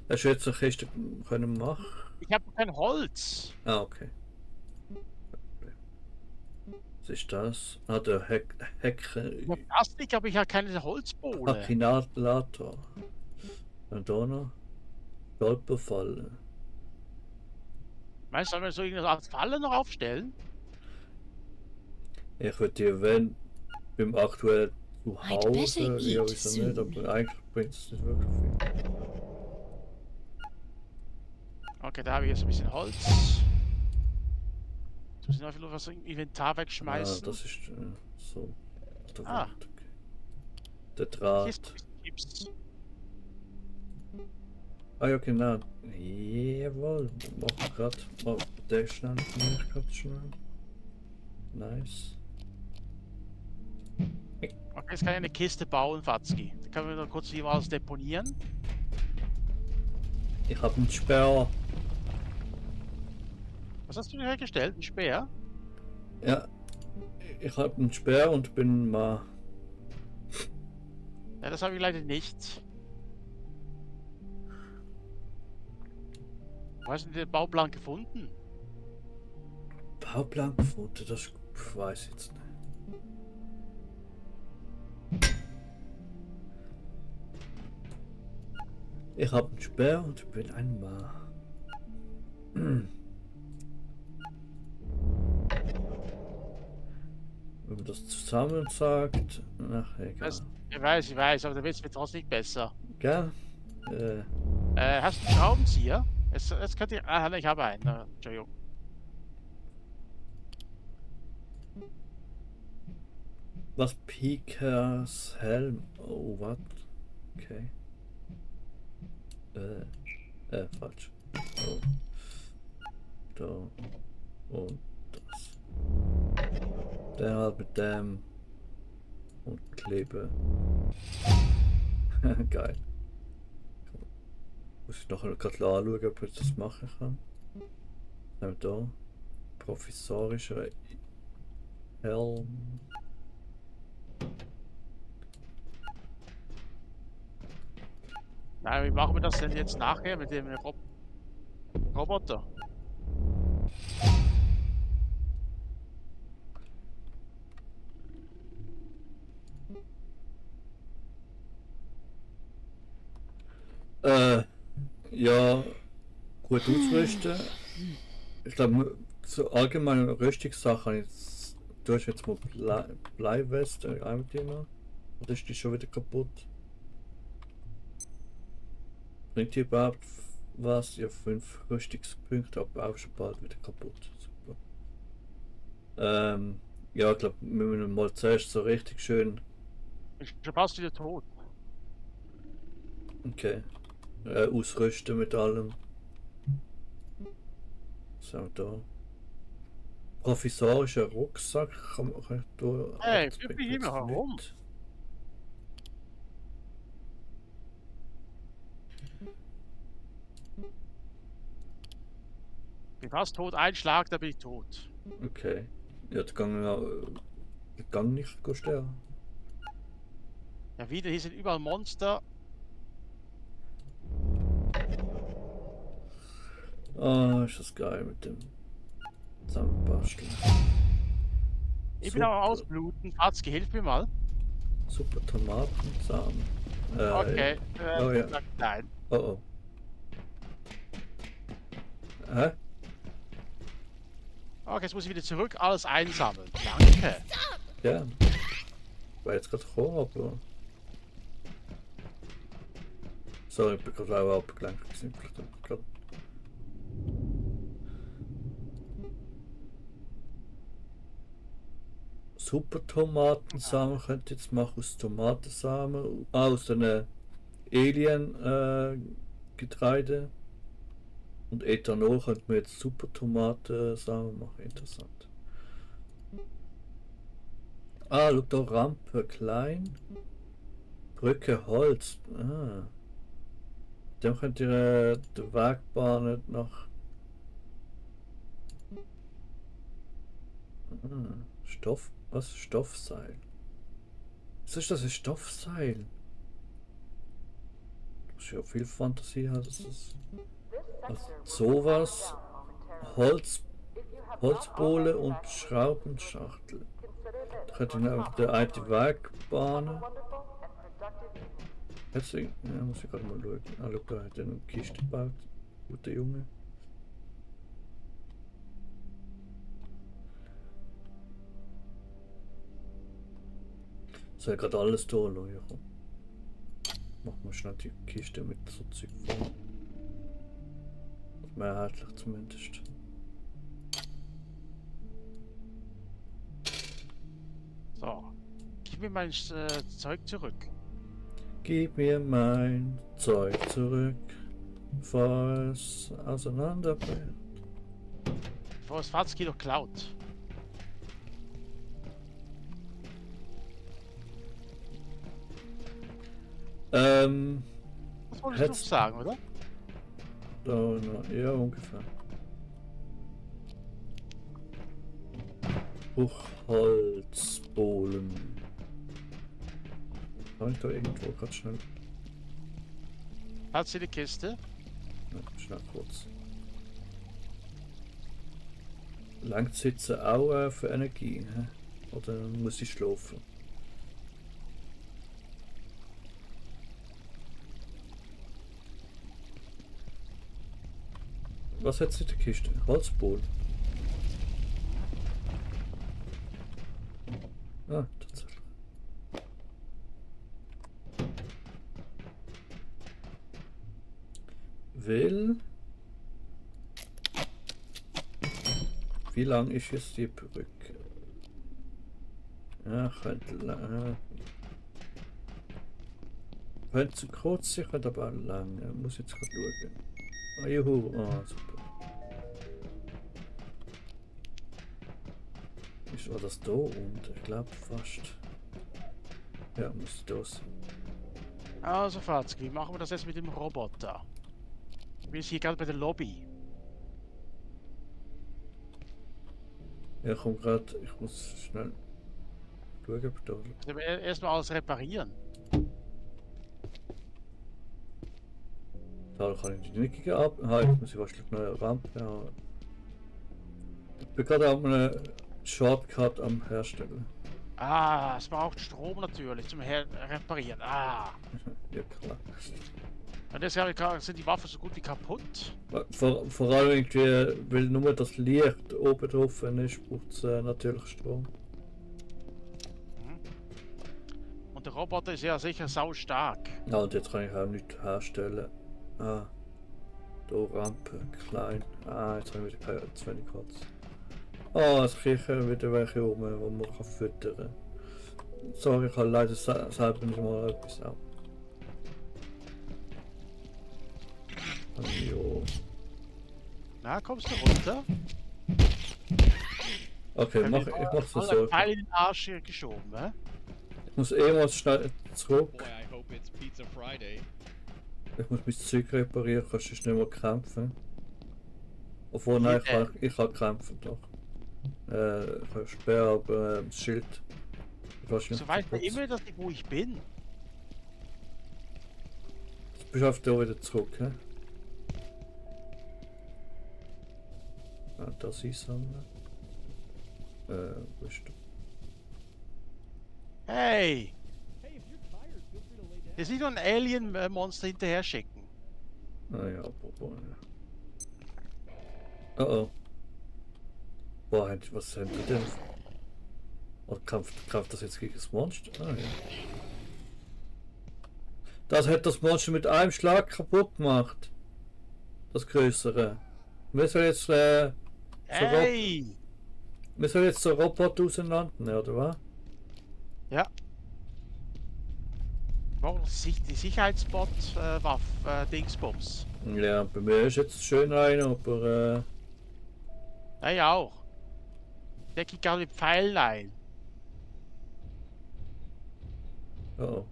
Hast du jetzt eine Kiste können machen? Ich habe kein Holz. Ah, okay. Was ist das? Ah, der Ich habe Plastik, aber ich habe keine Holzbohle. Hackinator. Und da noch? Stolperfalle. Meinst du, sollen wir so irgendeine Art Falle noch aufstellen? Ich würde dir, wenn beim aktuellen I'd Zuhause, better ja, eat wieso nicht, soon. aber eigentlich bringt es nicht wirklich viel. Okay, da habe ich jetzt ein bisschen Holz. Jetzt muss ich noch einfach nur was im Inventar Ja, wegschmeißen. das ist so. Der Ah. Wand, okay. Der Hier ist Draht. ein bisschen Chips. Ah ja, genau. Jawohl. Machen wir gerade. Oh, der ist schnell. Ich gerade schnell. Nice. Okay, jetzt kann ich eine Kiste bauen, Fatzki. Da können wir noch kurz hier was deponieren. Ich habe einen Sperr. Was hast du dir hergestellt? Ein Speer? Ja. Ich habe einen Sperr und bin mal. Ja, das habe ich leider nicht. Wo hast du denn den Bauplan gefunden? Bauplan gefunden, das weiß ich jetzt nicht. Ich habe einen Sperr und bin ein Ma. Wenn man das zusammen sagt, ach egal. Ich weiß, aber der Witz wird trotzdem nicht besser. Gell? Hast du einen Schraubenzieher? Jetzt könnt ihr. Ah, ich habe einen. Entschuldigung. Was Pikas Helm? Oh, was? Okay. Falsch. Oh. Da. Und das. Der halt mit dem. Und Klebe. Geil. Muss ich nachher gerade anschauen, ob ich das machen kann. Nehmen wir da. Provisorischer Helm. Nein, wie machen wir das denn jetzt nachher mit dem Roboter? Ja, gut ausrüsten. Ich glaube, so allgemeine Rüstungssachen, du hast jetzt mal Bleiweste, einmal die noch. Oder ist die schon wieder kaputt? Bringt die überhaupt was? Ja, 5 Rüstungspunkte, aber auch schon bald wieder kaputt. Super. Ja, ich glaube, wir müssen mal zuerst so richtig schön. Ich bin fast wieder tot. Okay. Ausrüsten mit allem. So, da. provisorischer Rucksack kann ich da. Hey, das flieg bringt mich jetzt immer herum. nichts. Bin fast tot, ein Schlag, da bin ich tot. Okay. Ja, die gang nicht sterben. Ja, wieder, hier sind überall Monster. Ah, ist das geil mit dem Zusammenbasteln. Ich bin aber Super. ausbluten. Fatzke, hilf mir mal. Super Tomatensamen. Okay. oh ja. Nein. Oh oh. Hä? Okay, jetzt muss ich wieder zurück, alles einsammeln. Danke. Ja. War jetzt gerade gekommen, aber. Sorry, ich bin gerade auch abgelenkt. gewesen. Vielleicht hab ich grad- Super Tomatensamen könnt ihr jetzt machen aus Tomatensamen, aus den Alien Getreide. Und Ethanol könnte man jetzt Super Tomatensamen machen, interessant. Ah, schau da, Rampe klein, Brücke Holz. Ah. Dann könnt ihr den Weg bahnen nach. Ah, Stoff. Was? Stoffseil. Was ist das? Ein Stoffseil? Du musst ja viel Fantasie haben, dass das. Also sowas. Holzbohle und Schraubenschachtel. Da könnt ihr auf der einen Weg bahnen. Jetzt ja, muss ich gerade mal schauen. Ah, schau, da hat er eine Kiste gebaut. Guter Junge. Soll gerade alles da lassen. Ja, komm. Machen wir schnell die Kiste mit so Zeug voll. Mehrheitlich zumindest. So. Gib mir mein Zeug zurück. Gib mir mein Zeug zurück, bevor es auseinanderbricht. Bevor es Fatzke noch klaut. Das wolltest du Hätt's- sagen, oder? Da, ja, ungefähr. Buchholzbohlen. Habe ich da irgendwo gerade schnell? Hat sie die Kiste? Ja, schnell kurz. Langt sitzen auch für Energie, hä? Oder muss ich schlafen? Was hat sie in der Kiste? Holzbohlen. Ah, tatsächlich. Wie lang ist jetzt die Brücke? Ja, könnte lang. Könnte zu kurz sein, könnte aber auch lang. Muss jetzt gerade schauen. Ah, juhu. Ah, super. War das da unten? Ich glaube fast. Ja, muss das. Also Fatzke, wie machen wir das jetzt mit dem Roboter? Ich bin jetzt hier gerade bei der Lobby. Ja, komm gerade. Ich muss schnell schauen, ob da. Also erstmal alles reparieren. Da kann ich die Nickige ab. Ah, jetzt muss ich wahrscheinlich eine neue Rampe haben. Ich bin gerade auf einem Shortcut am Herstellen. Ah, es braucht Strom natürlich zum Reparieren. Ah. Ja, klar. Und deshalb sind die Waffen so gut wie kaputt. Vor allem irgendwie, weil nur das Licht oben drauf ist, braucht es natürlich Strom. Und der Roboter ist ja sicher sau stark. Ja, und jetzt kann ich auch nichts herstellen. Ah, da Rampe, klein. Ah, jetzt habe ich wieder zu wenig Holz. Ah, es kriechen wieder welche rum, die man kann füttern kann. Sorry, ich habe leider selber nicht mal etwas ab. Jo. Na, kommst du runter? Okay, ich mach's so. Pfeil in den Arsch geschoben, hä? Ich muss mal schnell zurück. Boy, I hope it's Pizza Friday. Ich muss mein Zeug reparieren, kannst du nicht mehr kämpfen. Obwohl, nein, ich kann kämpfen doch. Ich kann Speer, aber das Schild. So weiß man immer, dass ich, wo ich bin. Jetzt bist du auf der wieder zurück, hä? Ah, das einsammeln. Wo ist du? Hey! Jetzt nicht nur ein Alien-Monster hinterher schicken. Ah ja, Boah, ja. Oh. Boah, was haben die denn? Oh, kämpft das jetzt gegen das Monster? Ah ja. Das hat das Monster mit einem Schlag kaputt gemacht. Das größere. Wir sollen jetzt Hey! wir sollen jetzt so Roboter auseinandernehmen, oder was? Ja. Warum die Sicherheitsbot Dingsbums? Ja, bei mir ist jetzt schön rein, aber Ja, ja auch. Der geht gerade mit Pfeilen ein. oh.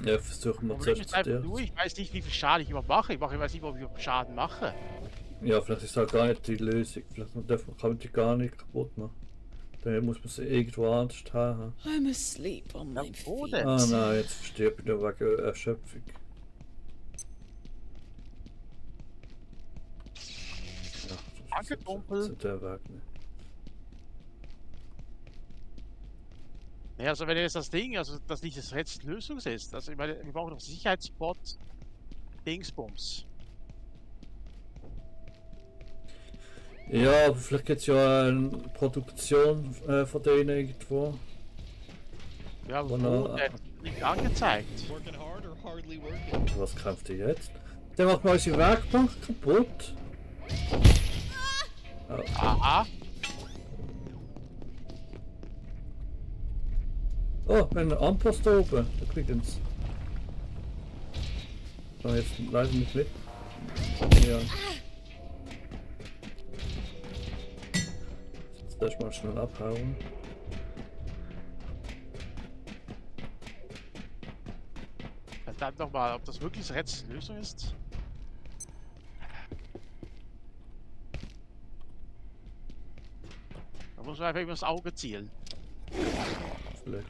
Ja, versuchen wir Problem zuerst ist zu einfach dir. nur, ich weiß nicht, wie viel Schaden ich überhaupt mache. Ich weiß nicht, ob ich überhaupt Schaden mache. Ja, vielleicht ist das gar nicht die Lösung. Vielleicht kann man die gar nicht kaputt machen. Dann muss man sie irgendwo anders haben. I'm asleep on Ja, my wo feet. denn? Ah nein, jetzt stirbt ich nur wegen Erschöpfung. Ja, Danke, Kumpel. zu der Weg nicht. Ja, also wenn jetzt das Ding, also dass nicht das Rätsellösung ist, also ich meine, wir brauchen noch Sicherheitsbot Dingsbums. Ja, aber vielleicht gibt es ja eine Produktion von denen irgendwo. Ja, Oh wo, no. der ist nicht angezeigt. Working hard or hardly working? Was kämpft ihr jetzt? Der macht mal unsere Werkbank kaputt. Aha. Oh, ein Ampost da oben. Übrigens. Oh, jetzt leider nicht mit. Ja. Jetzt darf ich mal schnell abhauen. Verdammt nochmal, ob das wirklich das Rätsellösung ist? Da muss man einfach immer das Auge zielen. Vielleicht.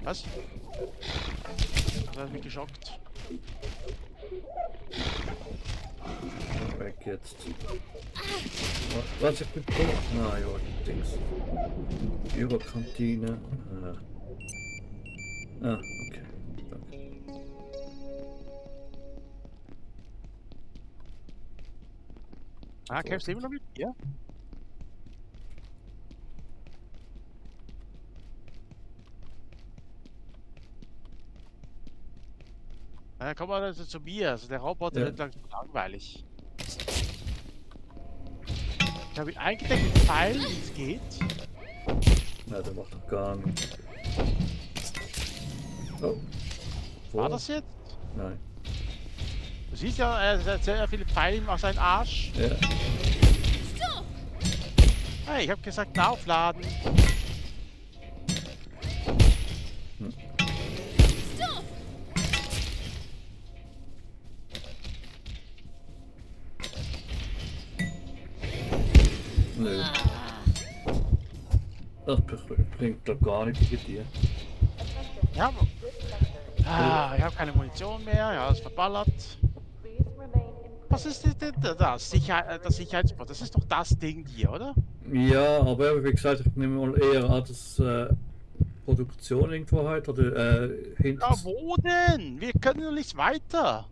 Was? Das hat mich geschockt. Weg jetzt. Was ich bin tot? Na ja, die Dings. Überkantine. Ah, okay. Danke. Ah, kämpfst du immer noch mit mir? Komm mal also zu mir, also der Roboter Ja. wird langsam langweilig. Ich habe ihn eingedeckt mit Pfeilen, wie es geht. Ja, der macht doch gar nichts. Oh. War das jetzt? Nein. Du siehst ja, er hat sehr viele Pfeile auf seinen Arsch. Ja. Hey, ich habe gesagt, aufladen. Nö. Das bringt doch gar nichts gegen dir. Ja, ich habe keine Munition mehr, ja, ist verballert. Please remain in Was ist denn das? Das Sicherheitsbot, das ist doch das Ding hier, oder? Ja, aber wie gesagt, ich nehme mal eher an, dass Produktion irgendwo halt oder hinter. Ja, wo denn? Wir können doch nicht weiter.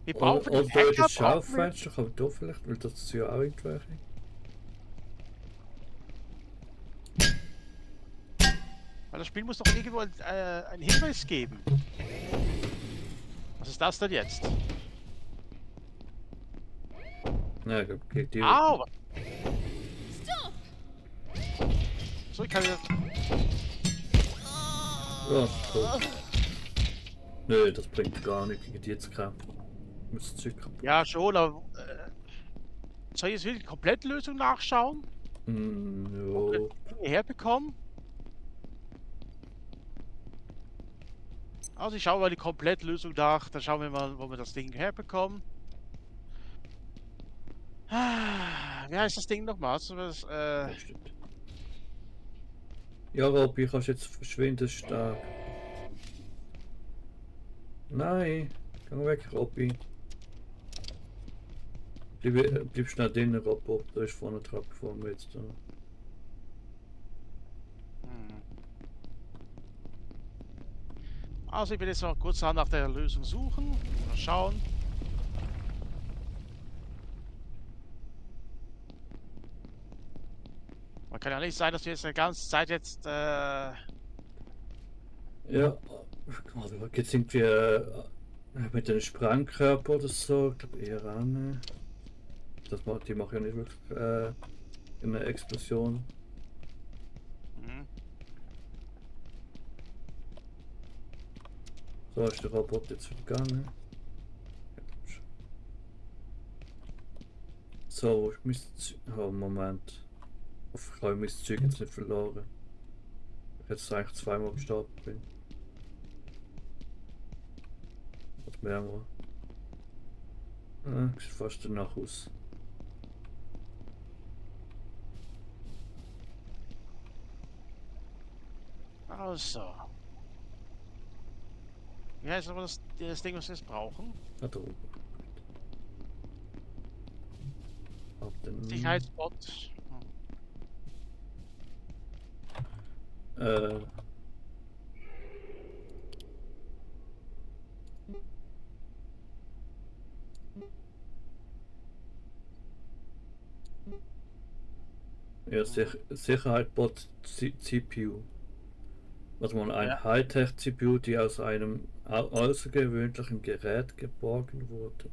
Wir brauchen Oder den da Hacker, das brauchen wir- Schaufenster, kann man da vielleicht, weil das ist ja auch irgendwelche. Weil das Spiel muss doch irgendwo einen Hinweis geben. Was ist das denn jetzt? Ja, geht die. Au! So, ich kann wieder... Ja, cool. Nö, das bringt gar nichts gegen die jetzt kämpfen. Muss das Zeug kaputt. Ja, schon, aber. Soll ich jetzt wirklich die Komplettlösung nachschauen? Jo. Herbekommen? Also ich schaue mal die Komplettlösung nach, dann schauen wir mal, wo wir das Ding herbekommen. Wie heißt das Ding nochmal? Ja, stimmt. Ja, Robby, kannst jetzt verschwinden stark. Nein, geh weg, Robby. Bleib schnell drinnen, Robbo. Da ist vorne eine Treppe vor mir jetzt. Also ich will jetzt mal kurz nach der Lösung suchen. Mal schauen. Man kann ja nicht sein, dass wir jetzt die ganze Zeit jetzt... Ja, also, jetzt irgendwie mit einem Sprengkörper oder so, ich glaube eher an. Die machen ja nicht wirklich eine Explosion. Mhm. So ist der Roboter jetzt vergangen. So, ich müsste. Oh, Moment. Ich habe mein Zeug jetzt nicht verloren. Ich hätte es eigentlich zweimal gestartet bin. Was mehrmal. Sieht fast danach aus. Also. Wie heißt aber das Ding, was wir jetzt brauchen? Da oben. Ab den. Sicherheitsbot. Äh. Ja, Sicherheitsbot CPU. Was man ein Ja. Hightech-CPU, die aus einem außergewöhnlichen Gerät geborgen wurde.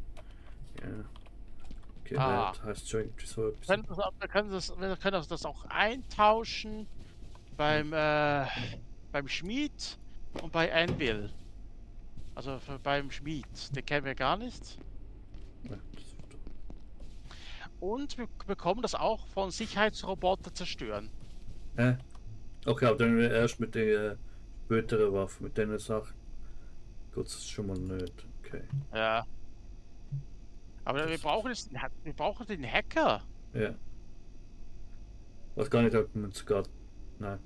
Ja. Gerät heißt schon irgendwie so etwas. Wir können das auch eintauschen beim Schmied und bei Anvil. Also beim Schmied. Den kennen wir gar nicht. Ja, das ist doch- Und wir bekommen das auch von Sicherheitsroboter zerstören. Hä? Okay, aber dann erst mit den späteren Waffen, mit denen Sachen. Gut, das ist schon mal nicht. Okay. Ja. Aber wir brauchen jetzt wir brauchen den Hacker. Ja. Was gar nicht, ob man sogar. Nein,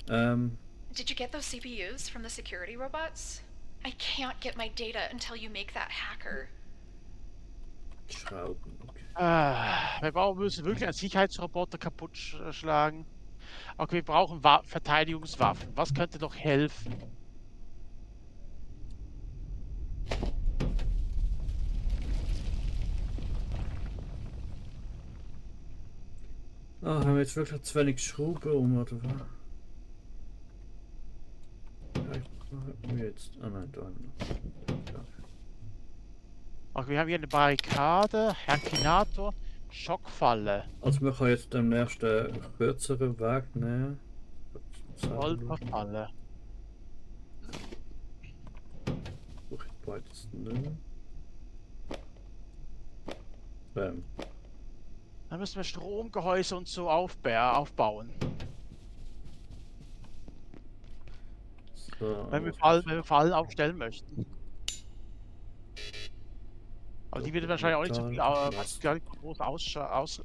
nein. Did you get those CPUs from the security robots? I can't get my data until you make that hacker. Schrauben, okay. Müssen wirklich einen Sicherheitsroboter kaputt schlagen. Okay, wir brauchen Verteidigungswaffen. Was könnte noch helfen? Ah, haben wir jetzt wirklich zu wenig Schrauben um, oder was? Ja, jetzt. Ah nein, da haben wir noch. Da. Okay, wir haben hier eine Barrikade, Herkinator, Schockfalle, Also wir können jetzt den nächsten kürzeren Weg nehmen. Wolperfalle. Brauche ich beides nicht. Dann müssen wir Stromgehäuse und so aufbauen. So, Wenn wir Fallen aufstellen möchten. Aber die wird wahrscheinlich auch nicht so viel gar nicht so groß aus.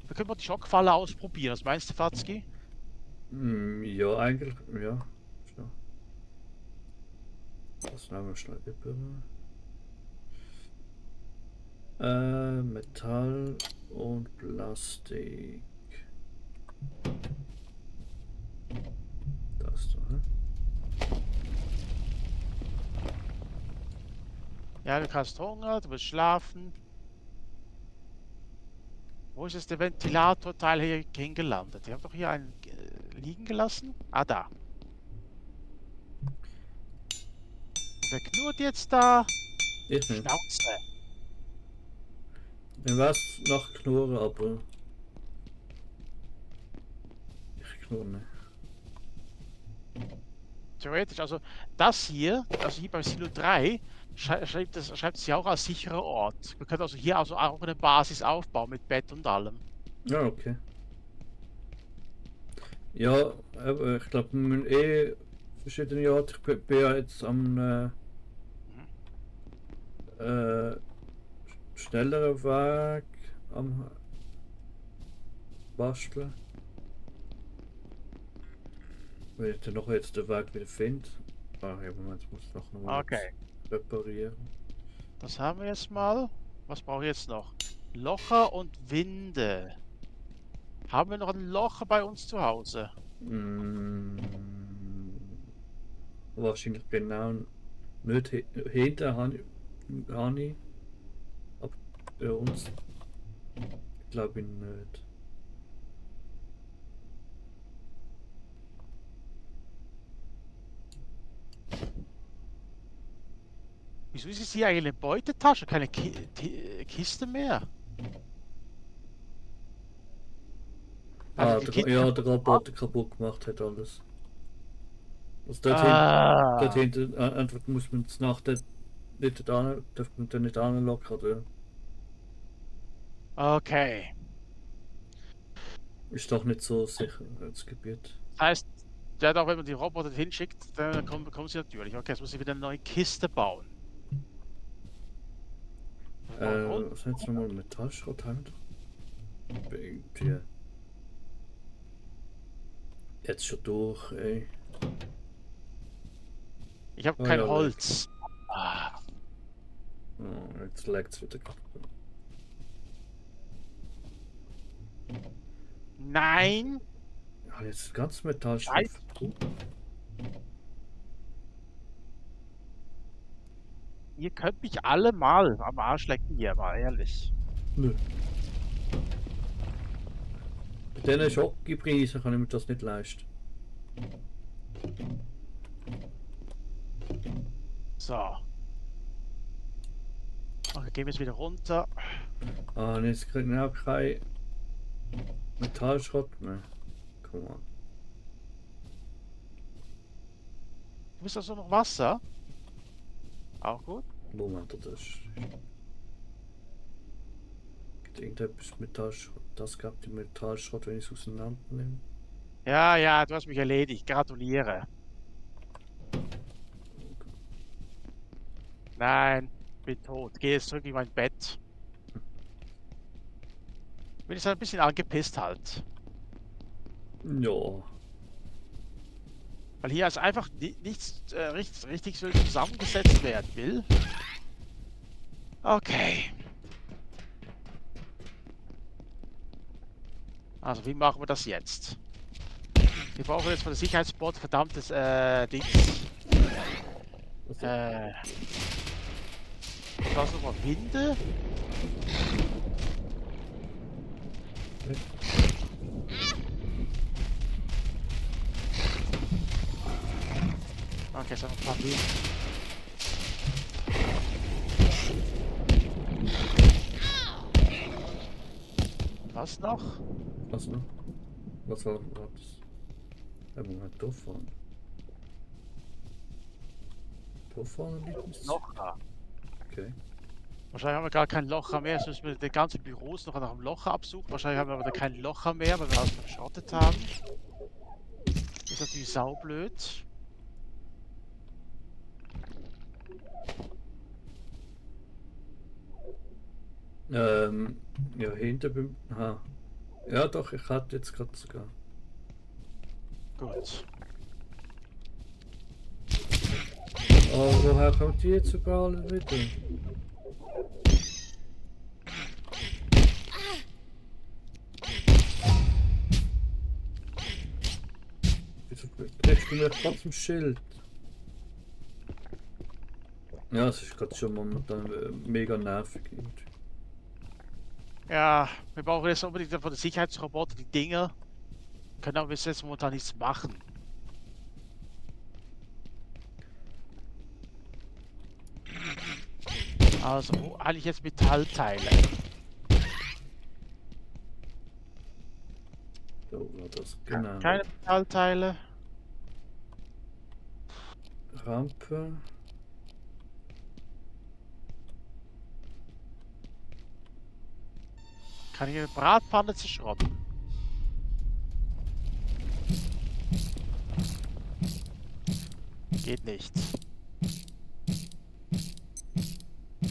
Wir können mal die Schockfalle ausprobieren. Was meinst du, Fatzki? Ja, eigentlich, ja. Schnell. Das nehmen wir schnell über. Metall und Plastik. Das da, hä? Ja, du hast Hunger, du willst schlafen. Wo ist jetzt der Ventilatorteil hier hingelandet? Ich habe doch hier einen liegen gelassen. Ah, da. Und wer knurrt jetzt da? Ich nicht. Schnauze. Mir war's nach Knurren, aber. Ich knurre nicht. theoretisch, also das hier, also hier beim Silo 3, schreibt es ja auch als sicherer Ort. Wir können also hier also auch eine Basis aufbauen mit Bett und allem. Ja, okay. Ja, aber ich glaube, wir müssen verschiedene Orte. Ich bin ja jetzt am schnelleren Weg am Basteln. Wenn ich dann noch jetzt den Weg wieder finde. Ah, ja, Moment, ich muss noch mal Okay. reparieren. Das haben wir jetzt mal. Was brauche ich jetzt noch? Locher und Winde. Haben wir noch ein Loch bei uns zu Hause? Mm, wahrscheinlich genau nicht hinten habe ich. Aber bei uns glaube ich nicht. Wieso ist es hier eigentlich eine Beutetasche? Keine Kiste mehr? Ah, die Kiste- ja, der Roboter kaputt gemacht hat alles. Also Ah. dort hinten einfach muss man es nach der nicht an, darf man dann nicht anlocken, oder? Okay. Ist doch nicht so sicher, das Gebiet. Das heißt, ja, auch wenn man die Roboter hinschickt, dann kommen sie natürlich. Okay, jetzt muss ich wieder eine neue Kiste bauen. Und Was jetzt nochmal Metallschrott haben? Irgendwie. Jetzt schon durch, ey. ich habe Oh, kein ja, Holz. Ah, Oh, jetzt laggt es wieder. nein! Ja, jetzt ganz Metallstoff. Ihr könnt mich alle mal am Arsch lecken hier, mal ehrlich. Nö. Bei diesen Schokopreisen kann ich mir das nicht leisten. So. Okay, gehen wir jetzt wieder runter. Ah, und jetzt kriegen wir auch kein Metallschrott mehr. Come on. Du bist also noch Wasser? Auch gut. Moment, das ist. Gibt irgendetwas Metallschrott? Das gab die Metallschrott, wenn ich es auseinander nehme. Ja, ja, du hast mich erledigt. Gratuliere. Nein, bin tot. Geh jetzt zurück in mein Bett. Bin jetzt ein bisschen angepisst halt. Ja. Weil hier also einfach nichts richtig so zusammengesetzt werden will. Okay. Also, wie machen wir das jetzt? Wir brauchen jetzt von der Sicherheitsbord verdammtes Dings. Was nochmal Winde? Okay, jetzt haben wir ein paar Winde. Was noch? Was noch? Was war das? Ja, Moment, da vorne. Da vorne liegt es. Noch da. Okay. Wahrscheinlich haben wir gar kein Locher mehr. Jetzt müssen wir die ganzen Büros noch nach einem Locher absuchen. Wahrscheinlich haben wir aber da kein Locher mehr, weil wir alles verschrottet haben. Das ist natürlich saublöd. Ja, hinter beim. Aha. Ja, doch, ich hatte jetzt gerade sogar. Gut. Oh, woher kommt die jetzt überall wieder? Wieso kriegst du mir trotzdem Schild? Ja, es ist gerade schon momentan mega nervig. Irgendwie. Ja, wir brauchen jetzt unbedingt von der Sicherheitsroboter die Dinger. Können aber bis jetzt momentan nichts machen. Also, wo eigentlich jetzt Metallteile? So war das, genau. Keine Metallteile. Rampe. Kann ich eine Bratpfanne zerschrotten? Geht nicht.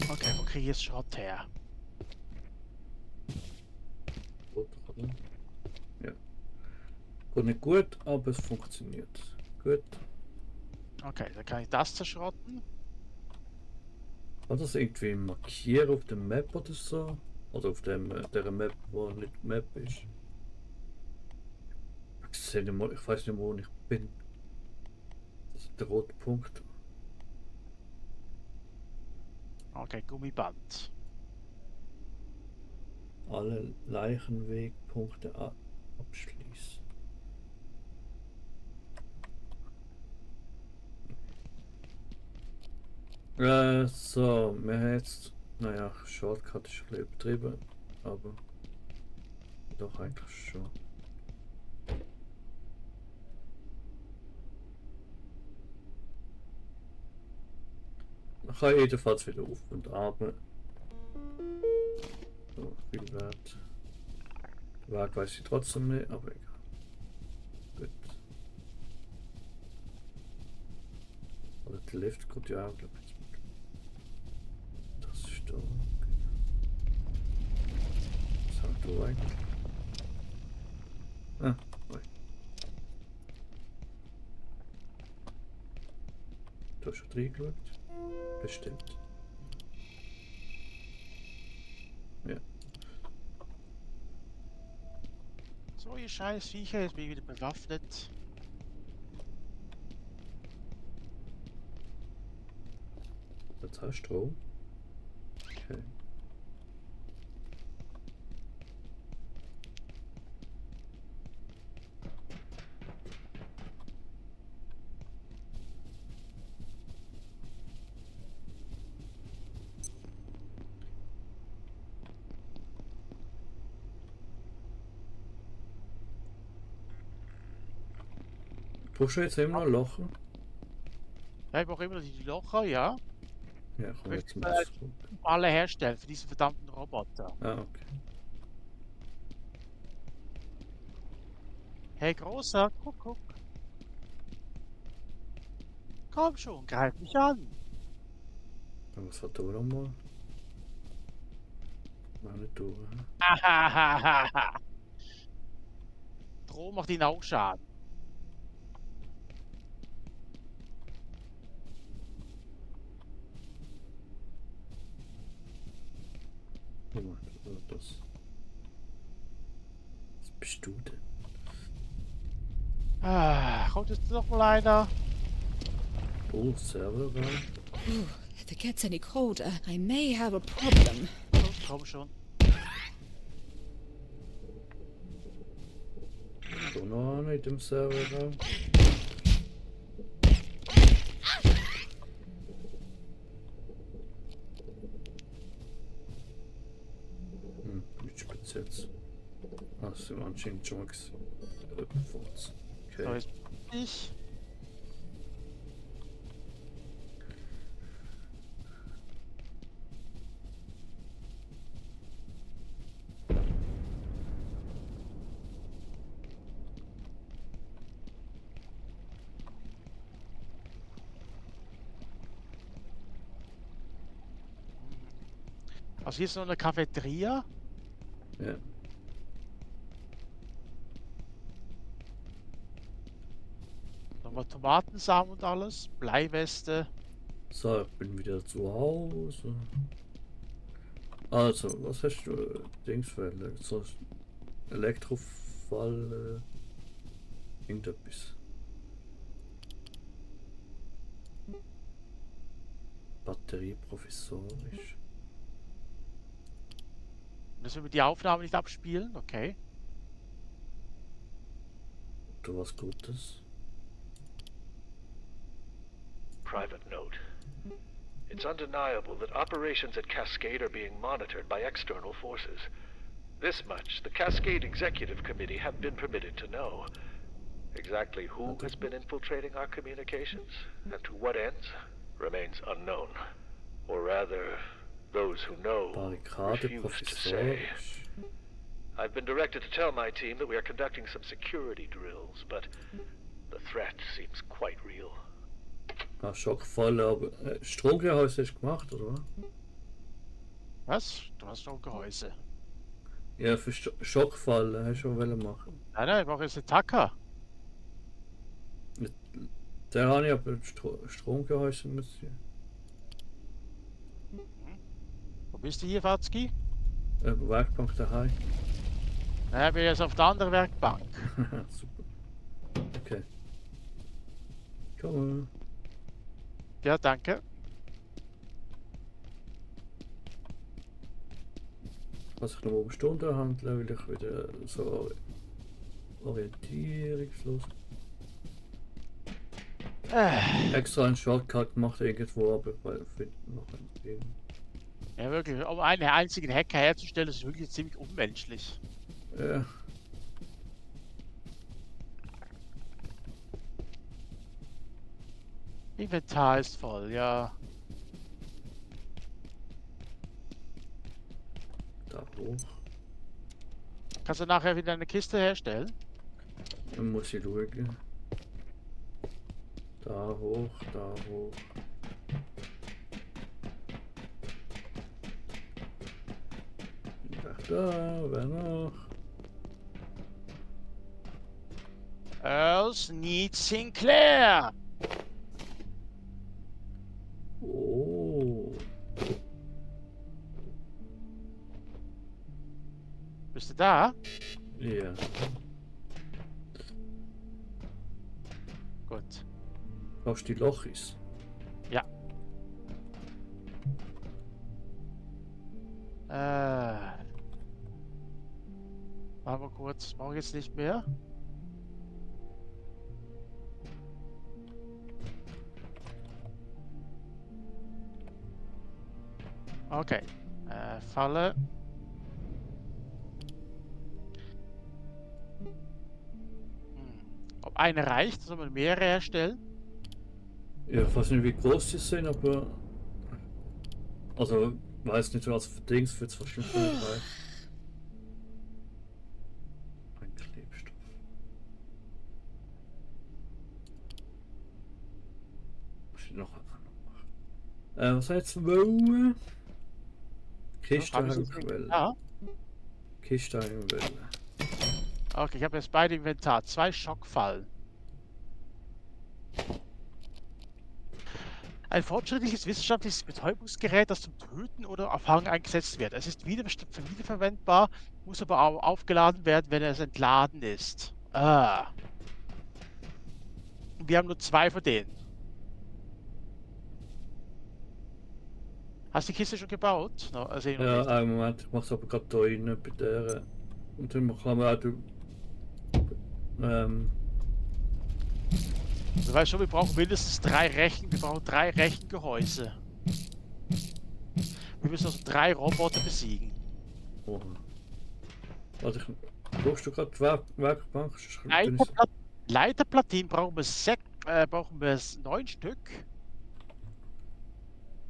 Okay, wo kriege ich jetzt Schrott her? Gut, oder? Ja. Gut, nicht gut, aber es funktioniert. Gut. Okay, dann kann ich das zerschrotten. Kann das irgendwie markieren auf der Map oder so? Oder auf dem, der Map, wo nicht Map ist? Ich sehe nicht mal, ich weiß nicht, wo ich bin. Das ist der rote Punkt. Okay, Gummiband. Alle Leichenwegpunkte abschließen. So, wir haben jetzt, naja, Shortcut ist ein bisschen übertrieben, aber doch eigentlich schon. Man kann jedenfalls wieder auf und ab. So, viel Wert. Den Weg weiß ich trotzdem nicht, aber egal. Gut. Oder der Lift kommt ja auch, glaube ich. Das ist da. Was haben wir da eigentlich? Ah, oi. Du hast schon reingeschaut? Bestimmt. Ja. So, ihr scheiß Viecher, jetzt bin ich wieder bewaffnet. Jetzt hast du Strom. Okay. Brauchst du jetzt immer noch Lochen? Ja, ich brauche immer noch die Locher, ja. Ja, komm Ich jetzt möchte mal zurück. alle herstellen für diesen verdammten Roboter. Ah, okay. Hey, Großer, guck, guck. Komm schon, greif mich an. Dann was hat er nochmal? Mach nicht durch. Hahaha. Droh macht ihn auch Schaden. Das. Was bist du denn? Ah, kommt jetzt noch mal einer? Oh, Serverraum. If it gets any colder, I may have a problem. Komm schon. Da noch einer in dem Serverraum. Nichts Spezielles. Ah, das sind anscheinend schon mal gesehen. So, Okay. jetzt bin ich. Also hier ist noch eine Cafeteria. Ja. Nochmal Tomatensamen und alles. Bleiweste. So, ich bin wieder zu Hause. Also, was hast du? Dings für so Elektrofall. Irgendetwas. Batterie provisorisch. Müssen wir die Aufnahme nicht abspielen? Okay. Du was Gutes. Private note. It's undeniable that operations at Cascade are being monitored by external forces. This much the Cascade Executive Committee have been permitted to know. Exactly who has been infiltrating our communications and to what ends remains unknown. Or rather, those who know Barrikade refuse to say. provisorisch. I've been directed to tell my team that we are conducting some security drills, but the threat seems quite real. Ah, Schockfalle, aber Stromgehäuse hast du gemacht, oder? Was? Du hast noch Gehäuse. Ja, für Schockfalle hast du schon wollen machen. Nein, ich brauche jetzt einen Tacker. Der habe ich aber Stromgehäuse müssen. Wo bist du hier, Watzki? Werkbank daheim. Nein, ich bin jetzt auf der anderen Werkbank. Super. Okay. Komm. Ja, danke. Was ich noch um Stunden handeln, weil ich wieder so orientierungslos. Extra einen Shortcut gemacht irgendwo, aber weil ich finde noch ein Ding. Ja, wirklich. Um einen einzigen Hacker herzustellen, ist wirklich ziemlich unmenschlich. Ja. Inventar ist voll, ja. Da hoch. Kannst du nachher wieder eine Kiste herstellen? Dann muss ich schauen. Da hoch, da hoch. Da, wer noch? Earl Sneed Sinclair! Oh. Bist du da? Ja. Gut. Brauchst du die Lochis? Ja. Machen wir kurz. Brauche ich jetzt nicht mehr. Okay. Falle. Ob eine reicht, soll man mehrere herstellen? Ja, ich weiß nicht, wie groß die sind, aber. Also, weiß nicht, was für Dings wird es wahrscheinlich nicht reichen. Ein Klebstoff. Muss ich noch machen. Was heißt wo? Kiste habe ich haben jetzt wir wollen. Ja. Kiste haben wir wollen. Okay, ich habe jetzt beide Inventar. 2 Schockfallen. Ein fortschrittliches wissenschaftliches Betäubungsgerät, das zum Töten oder Abfangen eingesetzt wird. Es ist wiederverwendbar, muss aber auch aufgeladen werden, wenn es entladen ist. Ah. Wir haben nur 2 von denen. Hast du die Kiste schon gebaut? No, also Ja, einen Moment, ich mach's aber gerade da rein bei der. Und dann kann man auch. Du weißt schon, wir brauchen mindestens 3 Rechen. Wir brauchen 3 Rechengehäuse. Wir müssen also 3 Roboter besiegen. Oh. Warte, brauchst du gerade die Werkbank? Leiterplatinen brauchen wir 9 Stück.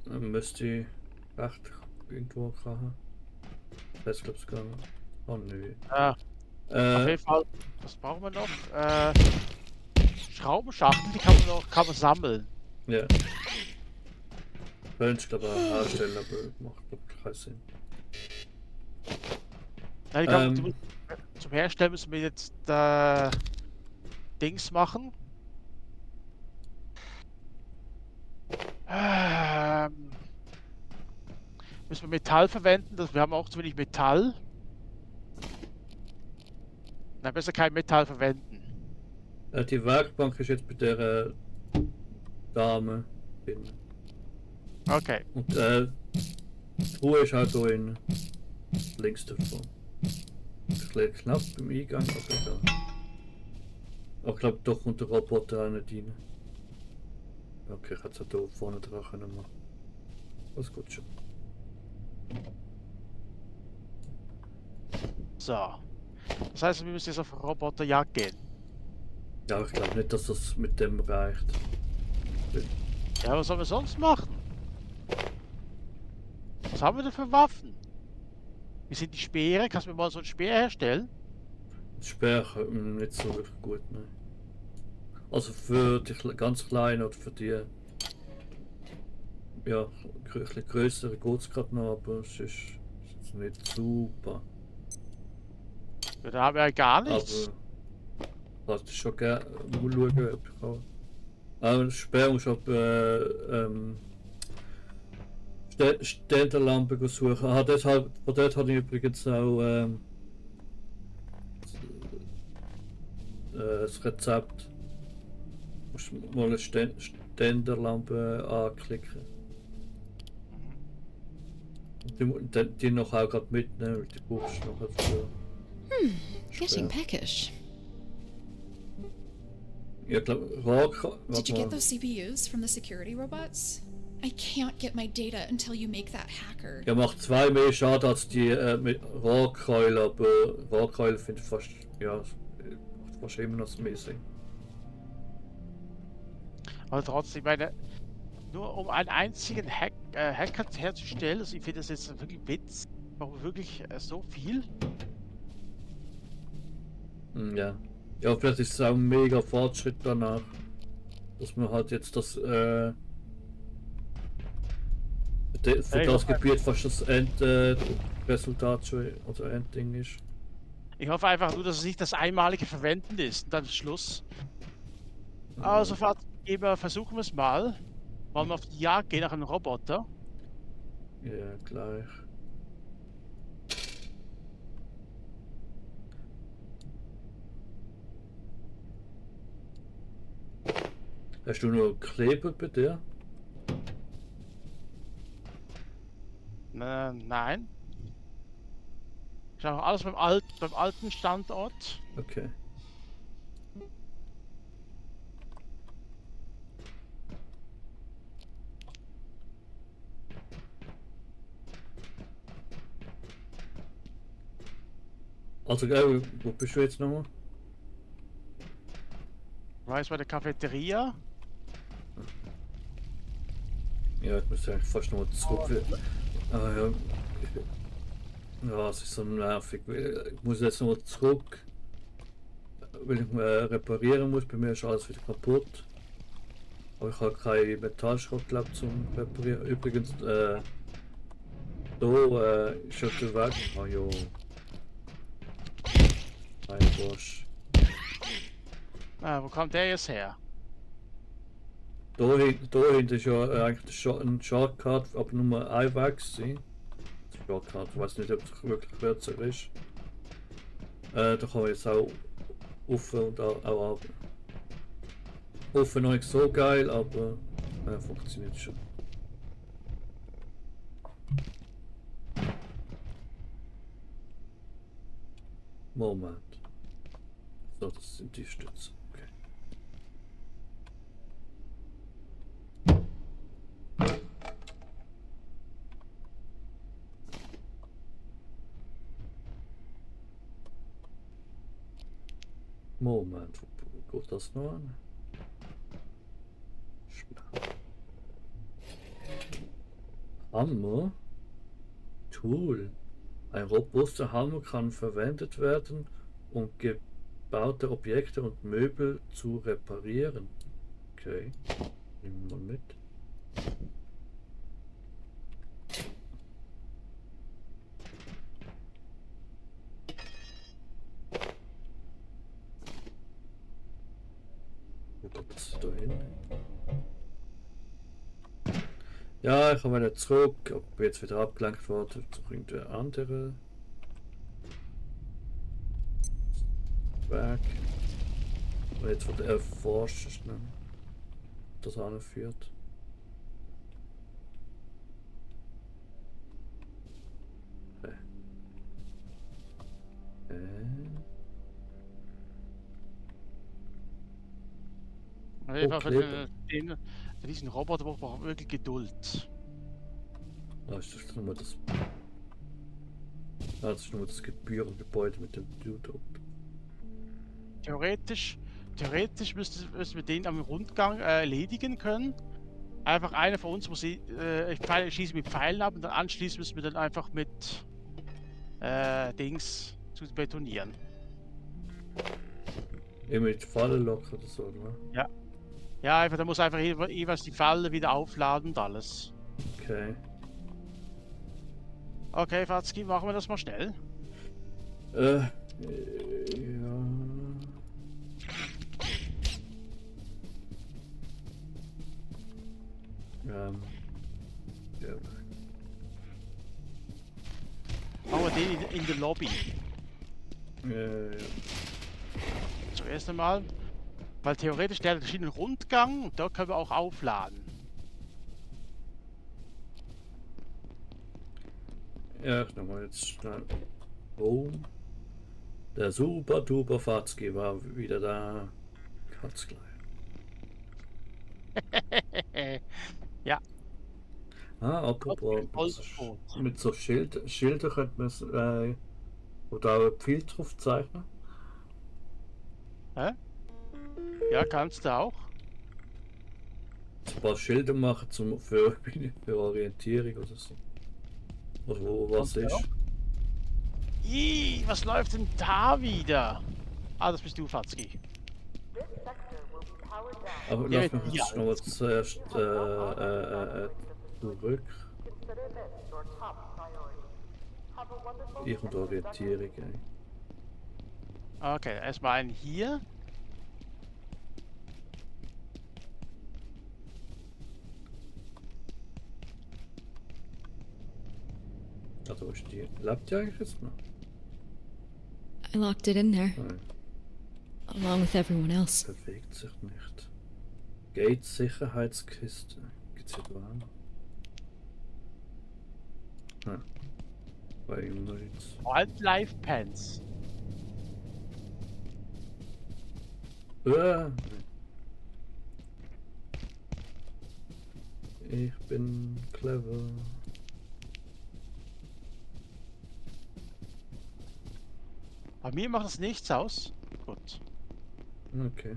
Dann müsste ich recht irgendwo haben. Das glaube ich gar nicht. Oh nö. Auf jeden Fall. Was brauchen wir noch? Schraubenschachtel, die kann man sammeln. Ja. Könnte ich glaube auch herstellen, aber macht glaube ich keinen Sinn. Nein, ich glaub, zum Herstellen müssen wir jetzt Dings machen. Müssen wir Metall verwenden? Wir haben auch zu wenig Metall. Nein, besser kein Metall verwenden. Die Werkbank ist jetzt bei der Dame drin. Okay. Und die Truhe ist halt da in links davon. Ein bisschen knapp beim Eingang, aber egal. Aber ich glaube, doch kommt der Roboter auch nicht rein. Okay, ich hätte es auch da vorne dran können machen. Das gut schon. So. Das heißt, wir müssen jetzt auf Roboterjagd gehen. Ja, ich glaube nicht, dass das mit dem reicht. Ja, was sollen wir sonst machen? Was haben wir denn für Waffen? Wie sind die Speere? Kannst du mir mal so einen Speer herstellen? Speer nicht so wirklich gut, ne? Also für die ganz kleinen oder für die ja, ein bisschen größere geht es gerade noch, aber es ist jetzt nicht super. Ja, da haben wir ja gar nichts. Aber das ist schon gerne mal schauen, ob ich kann. Aber Speer muss ab Ständerlampe suchen. Ah, von dort habe ich übrigens auch das Rezept. Musst mal eine Ständerlampe anklicken. Die noch auch gerade mitnehmen, weil die brauchst du noch für. Getting peckish. Ja, ich glaube, Rock. Did you get those CPUs from the security robots? I can't get my data until you make that hacker. Ja, macht 2 mehr Schaden als die mit Rohrkeule, aber Rohrkeule finde ich fast, ja, macht fast immer noch mehr Sinn. Aber trotzdem, ich meine, nur um einen einzigen Hacker herzustellen, also ich finde das jetzt wirklich Witz. Warum wirklich so viel? Ja. Ja, vielleicht ist es auch ein mega Fortschritt danach. Dass man halt jetzt das, für das Gebiet fast das Endresultat schon, also Endding ist. Ich hoffe einfach nur, dass es nicht das einmalige Verwenden ist und dann ist Schluss. Also, Fahrtgeber, versuchen wir es mal. Wollen wir auf die Jagd gehen nach einem Roboter? Ja, gleich. Hast du noch Kleber bei dir? Nein. Ich habe alles beim alten Standort. Okay. Also, wo bist du jetzt nochmal? Weiß bei der Cafeteria. Ja, ich muss eigentlich fast nochmal zurück. Ah ja. Ja, es ist so nervig. Ich muss jetzt nochmal zurück. Weil ich reparieren muss. Bei mir ist alles wieder kaputt. Aber ich habe keinen Metallschrott, glaube ich, zum Reparieren. Übrigens, da ist schon der Weg. Ah jo. Mein Bosch. Wo kommt der jetzt her? Da hinten ist ja eigentlich ein Shortcut, aber nur ein Weg gewesen. Shortcut, ich weiß nicht, ob es wirklich kürzer ist. Da kann man jetzt auch rauf und auch ab. Rauf noch nicht so geil, aber funktioniert schon. Moment. So, das sind die Stütze. Okay. Moment, wo geht das noch an? Hammer? Tool. Ein robuster Hammer kann verwendet werden, um gebaute Objekte und Möbel zu reparieren. Okay, nehmen wir mal mit. Wo geht das da hin? Ja, ich komme wieder zurück, ob jetzt wieder abgelenkt wurde durch irgendeine andere Werk. Und jetzt wird erforscht, schnell das anführt. Okay. Einfach Kleber. für diesen Roboter braucht man wirklich Geduld. Da ist das nur das. Das ist nur das Gebührengebäude mit dem Dude. Theoretisch theoretisch müssen wir den am Rundgang erledigen können. Einfach einer von uns muss ich schieße mit Pfeilen ab und dann anschließend müssen wir dann einfach mit Dings zu betonieren. Immer mit Falle locker oder so, oder? Ja, einfach, da muss einfach jeweils die Falle wieder aufladen und alles. Okay. Okay, Fatzki, machen wir das mal schnell. Ja. Ja. Machen wir den in der Lobby. Ja. Zuerst einmal. Weil theoretisch der hat verschiedenen Rundgang und da können wir auch aufladen. Ja, ich nochmal jetzt schnell. Oh. Der super duper Fatzki war wieder da. Hat's gleich. Ja. Apropos. Holzboot. Mit so Schilder könnte man es oder auch ein Pfeil drauf zeichnen. Hä? Ja, kannst du auch. Ein paar Schilder machen für Orientierung oder so. Also, was Kommt ist? Ih, was läuft denn da wieder? Ah, das bist du, Fatzki. Aber Ja, lass mich ja. jetzt noch mal zuerst zurück. Ich und Orientierung. Ey. Okay, erstmal einen hier. Also, ist die. Lebt die eigentlich jetzt noch? I locked it in there, Nein, along with everyone else. bewegt sich nicht. Gates Sicherheitskiste. Gibt's hier dran? Nein. Bei ihm noch jetzt. Wildlife Pants. Nein. Ich bin clever. Bei mir macht das nichts aus. Gut. Okay.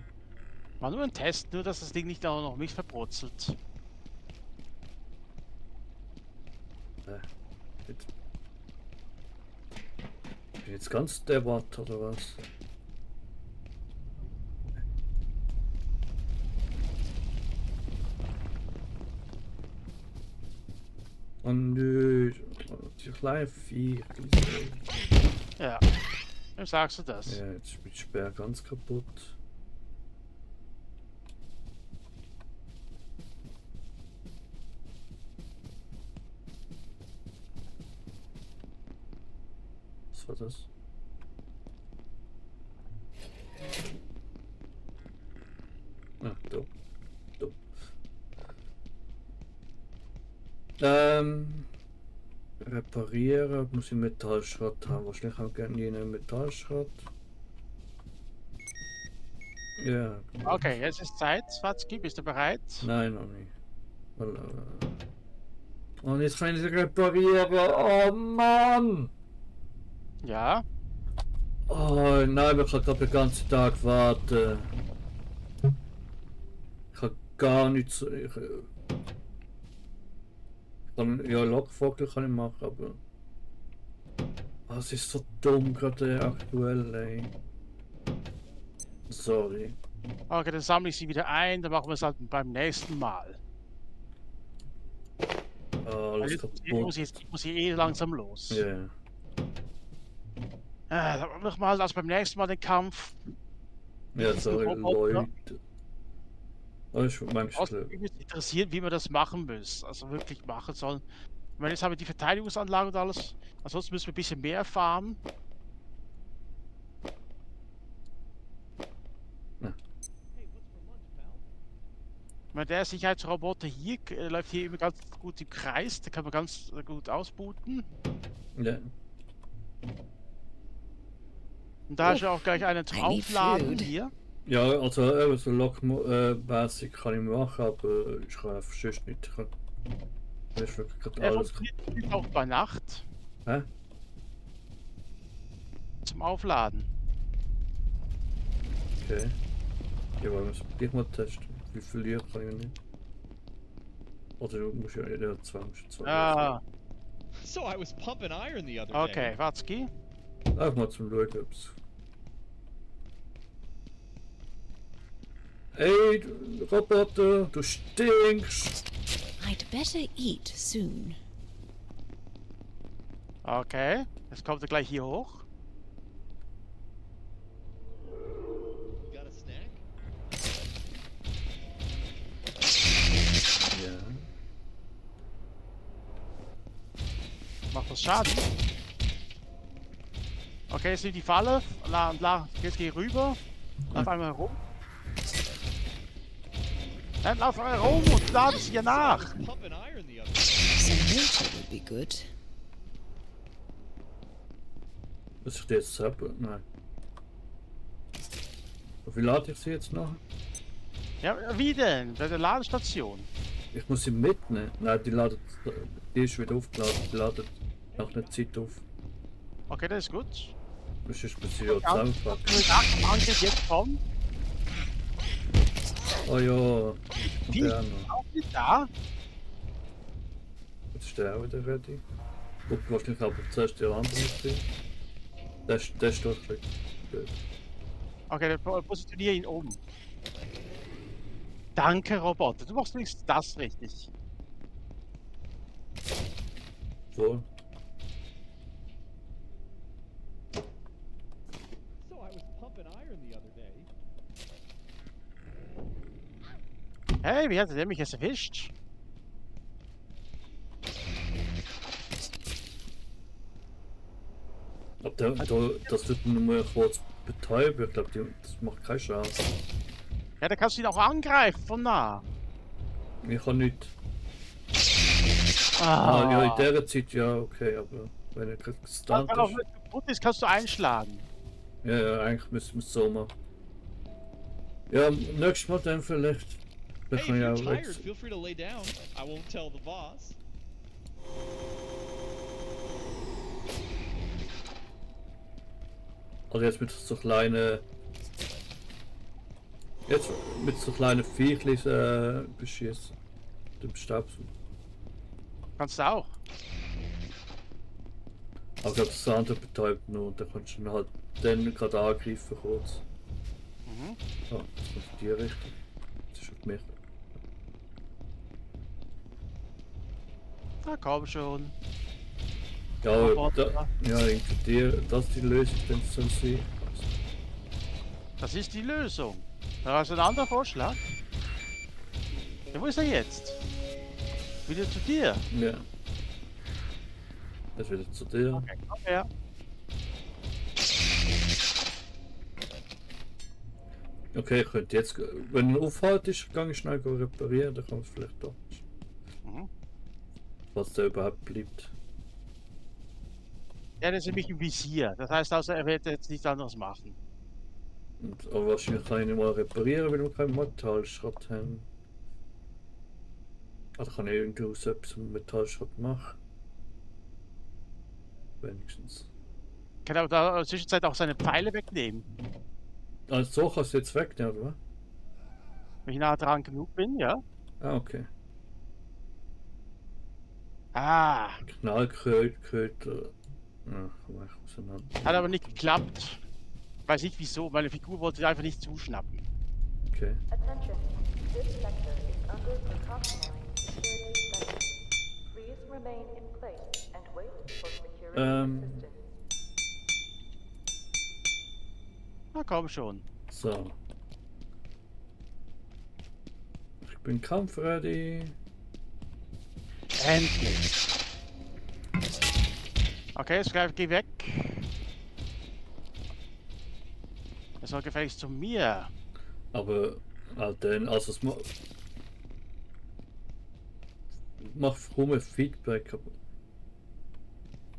War nur ein Test, nur dass das Ding nicht auch noch mich verbrutzelt. Jetzt. Bin jetzt ganz der Watt oder was? Oh nö, die kleine Viech. Ja. Wem sagst du das? Ja, jetzt ist mein Speer ganz kaputt. Was war das? Ah, da. Reparieren, muss ich Metallschrott haben. Wahrscheinlich auch gerne einen Metallschrott. Ja. Okay, jetzt ist Zeit. Fatzki, bist du bereit? Nein, noch nicht. Weil, und jetzt kann ich sie reparieren. Oh Mann! Ja. Oh nein, ich kann gerade den ganzen Tag warten. Ich kann gar nichts. Ich kann, ja, Lockvogel kann ich machen, aber. Oh, es ist so dumm gerade aktuell, ey. Sorry. Okay, dann sammle ich sie wieder ein, dann machen wir es halt beim nächsten Mal. Alles Ich kaputt. muss hier eh langsam los. Ja. Dann machen wir mal also beim nächsten Mal den Kampf. Ja, sorry, Roboter. Leute. Oh, ich manchmal. Mich würde interessieren, wie wir das machen müssen. Also wirklich machen sollen. Ich meine, jetzt haben wir die Verteidigungsanlage und alles. Ansonsten müssen wir ein bisschen mehr farmen. Ja. Ich meine, der Sicherheitsroboter hier läuft hier immer ganz gut im Kreis. Da kann man ganz gut ausbooten. Ja. Und da ist ja auch gleich einen zum I need Aufladen food. hier. Ja, also so Lock-Basic kann ich machen, aber ich kann einfach sonst nicht. Ich kann, das ist wirklich gerade Der alles. funktioniert auch bei Nacht. Hä? Zum Aufladen. Okay. Ja, aber muss ich mal testen. Wie viel Licht kann ich nicht? Oder du musst ja zwei. Ah, So I was pumping iron the other okay, day. Watzki. Einfach mal zum Schauen, ob's. Ey, du Roboter, du stinkst! I'd better eat soon. Okay, jetzt kommt er gleich hier hoch. Got a snack? Ja. Macht das Schaden? Okay, jetzt nimmt die Falle. Jetzt geh rüber. Lauf einmal rum. Dann lauf einmal rum und lade es hier I nach. was pumping iron the other day. Some water would be good. Muss ich die jetzt selber? Nein. Wie lade ich sie jetzt noch? Ja, wie denn? Bei der Ladestation. Ich muss sie mitnehmen. Nein, die ist wieder aufgeladen. Die ladet nach einer Zeit auf. Okay, das ist gut. Das ist bis sie ja zusammenpacken. Angriff jetzt kommt. Oh ja, Wie? der noch. Auch nicht da. Jetzt ist der auch wieder ready. Guck, wahrscheinlich aber zuerst die andere drin. Der ist durchgeklickt. Gut. Okay, dann positioniere ihn oben. Danke, Roboter. Du machst wenigstens das richtig. So. So I was pumping iron the other day. Hey, wie hat der mich jetzt erwischt? Aber das wird nur mal kurz betäuben. Ich glaube, das macht keinen Schaden. Ja, da kannst du ihn auch angreifen von nah. Ich kann nicht. Ah, Ja, in der Zeit ja, okay, aber wenn er gestunt wenn er ist. kaputt ist, kannst du einschlagen. Ja, eigentlich müssen wir es so machen. Ja, nächstes Mal dann vielleicht. Dann Hey, if kann ich you're auch tired, jetzt. feel free to lay down. I won't tell the boss. Also jetzt mit so kleinen. Jetzt mit so kleinen Viechlis beschießen. Dem Stabsauger. Kannst du auch. Aber ich glaube, das andere betäubt nur. Da kannst du ihn halt dann gerade angreifen kurz. Mhm. Ja, das kommt in die Richtung. Das ist auf mich. Na komm schon. Ja, Roboter. ja, irgendwie das ist die Lösung, wenn es soll sein. Das ist die Lösung. Da hast du einen anderen Vorschlag. Ja, wo ist er jetzt? Wieder zu dir. Ja. Das wieder zu dir. Okay, komm her. Okay, ich könnte jetzt, wenn er aufhaltet, kann ich schnell reparieren, dann kann man es vielleicht doch. Mhm. Was der überhaupt bleibt. Ja, das ist nämlich im Visier. Das heißt also, er wird jetzt nichts anderes machen. Aber wahrscheinlich kann ich nicht mal reparieren, weil wir keinen Metallschrott haben. Also kann ich irgendwie aus etwas mit Metallschrott machen. Wenigstens. Kann aber da in der Zwischenzeit auch seine Pfeile wegnehmen. Also so kannst du jetzt wegnehmen, oder? Wenn ich nah dran genug bin, ja. Ah, okay. Ah, Knallköder. Ja, komm ich auseinander. hat aber nicht geklappt. Weiß nicht wieso, meine Figur wollte einfach nicht zuschnappen. Okay. Attention. This sector is under precautionary security measures. Please remain in place and wait for security assistance. Na komm schon. So. Ich bin kampfready. Endlich. Okay, jetzt geh weg. Er soll gefälligst zu mir. Aber dann, also es macht fromme Feedback. Aber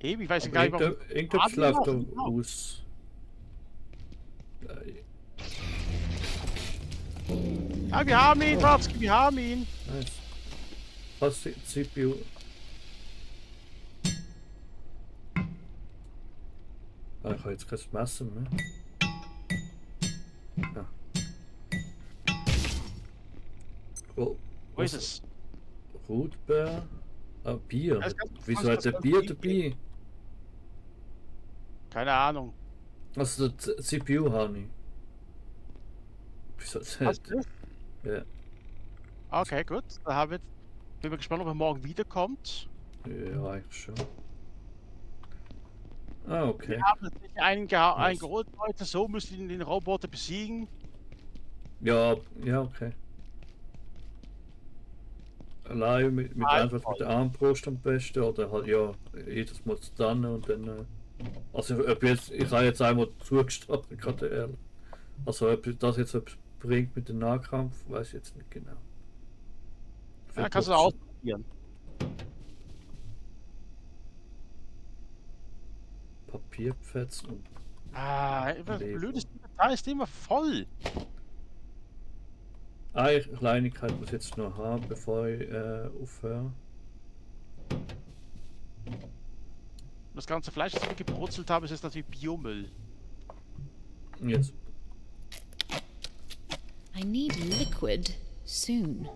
Eben, ich weiß gar nicht, warum. irgendetwas Atmen läuft da noch, genau. aus. Ja, wir haben ihn, Watzki, wir haben ihn. Nice. Was die CPU? Ah, ich habe jetzt kein Messer mehr. Ja. Oh, Wo ist es? Rotbeer? Ah, Bier. Das kann- Wieso das hat der kann- Bier dabei? Keine Ahnung. Also der CPU habe ich. Wieso Hast das? du? Ja. Okay, gut. Da haben wir. Bin mal gespannt, ob er morgen wiederkommt. Ja, eigentlich schon. Ah, okay. Wir haben jetzt nicht einen geholt, Leute. So müssen wir den Roboter besiegen. Ja, ja, okay. Allein mit einfach mit der Armbrust am besten oder halt ja jedes Mal dann und dann. Also ob jetzt, ich habe jetzt einmal zugestartet, gerade ehrlich. Also ob das jetzt etwas bringt mit dem Nahkampf, weiß ich jetzt nicht genau. Ja, kannst du ausprobieren. Papierpfetzen und Ah, das Leben. blödes Detail ist immer voll. eine Kleinigkeit muss ich jetzt noch haben, bevor ich aufhöre. Das ganze Fleisch, das wir gebrutzelt haben, ist jetzt natürlich Biomüll. Jetzt. I need liquid soon.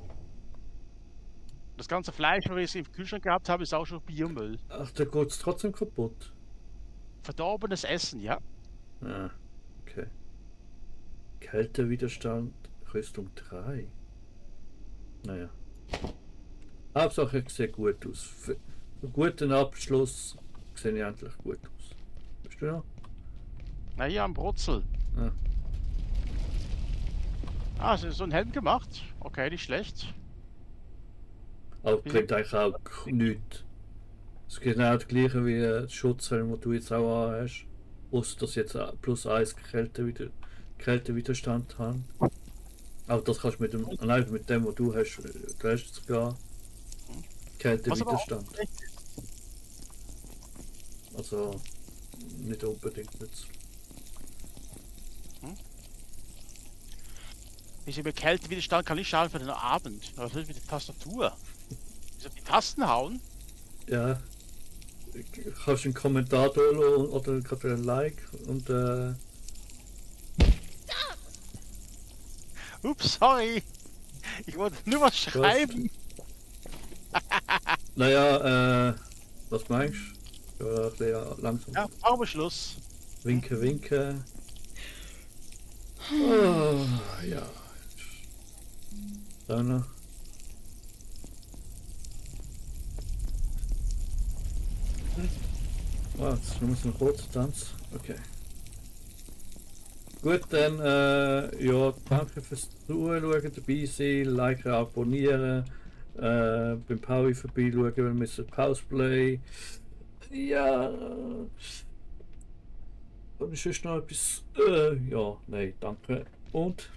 Das ganze Fleisch, was wir jetzt im Kühlschrank gehabt haben, ist auch schon Biomüll. Ach, der geht's trotzdem kaputt. Verdorbenes Essen, ja. Ah, okay. Kältewiderstand, Rüstung 3. Naja. Hauptsache, ich sehe gut aus. Für einen guten Abschluss sehe ich endlich gut aus. Bist du noch? Na hier am Brutzel. Ah. Ah, so ein Helm gemacht. Okay, nicht schlecht. Aber bringt eigentlich auch nichts. Es ist genau das gleiche wie der Schutzhelm, den du jetzt auch hast. Außer dass jetzt plus 1 Kältewiderstand haben. Aber das kannst du mit dem, allein mit dem, was du hast, du hast sogar Kältewiderstand. Also nicht unbedingt nützlich. Diese Kältewiderstand kann nicht schaden für den Abend. Was ist mit der Tastatur? Wieso die Tasten hauen? Ja. Kannst du einen Kommentar da lassen oder gerade ein Like und Ups, sorry. Ich wollte nur was schreiben. naja, was meinst du? Ja, ein bisschen langsam. Ja, machen wir Schluss. Winke, winke. Oh, ja. Dann. Oh, jetzt müssen wir kurz tanzen. Okay. Gut, dann, ja, danke fürs Zuschauen, dabei sein, liken, abonnieren, beim Paui vorbeischauen, wenn wir Pauseplay. Ja. Und ist sonst noch etwas? Ja, nein, danke. Und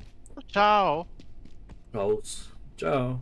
Ciao. raus. Ciao.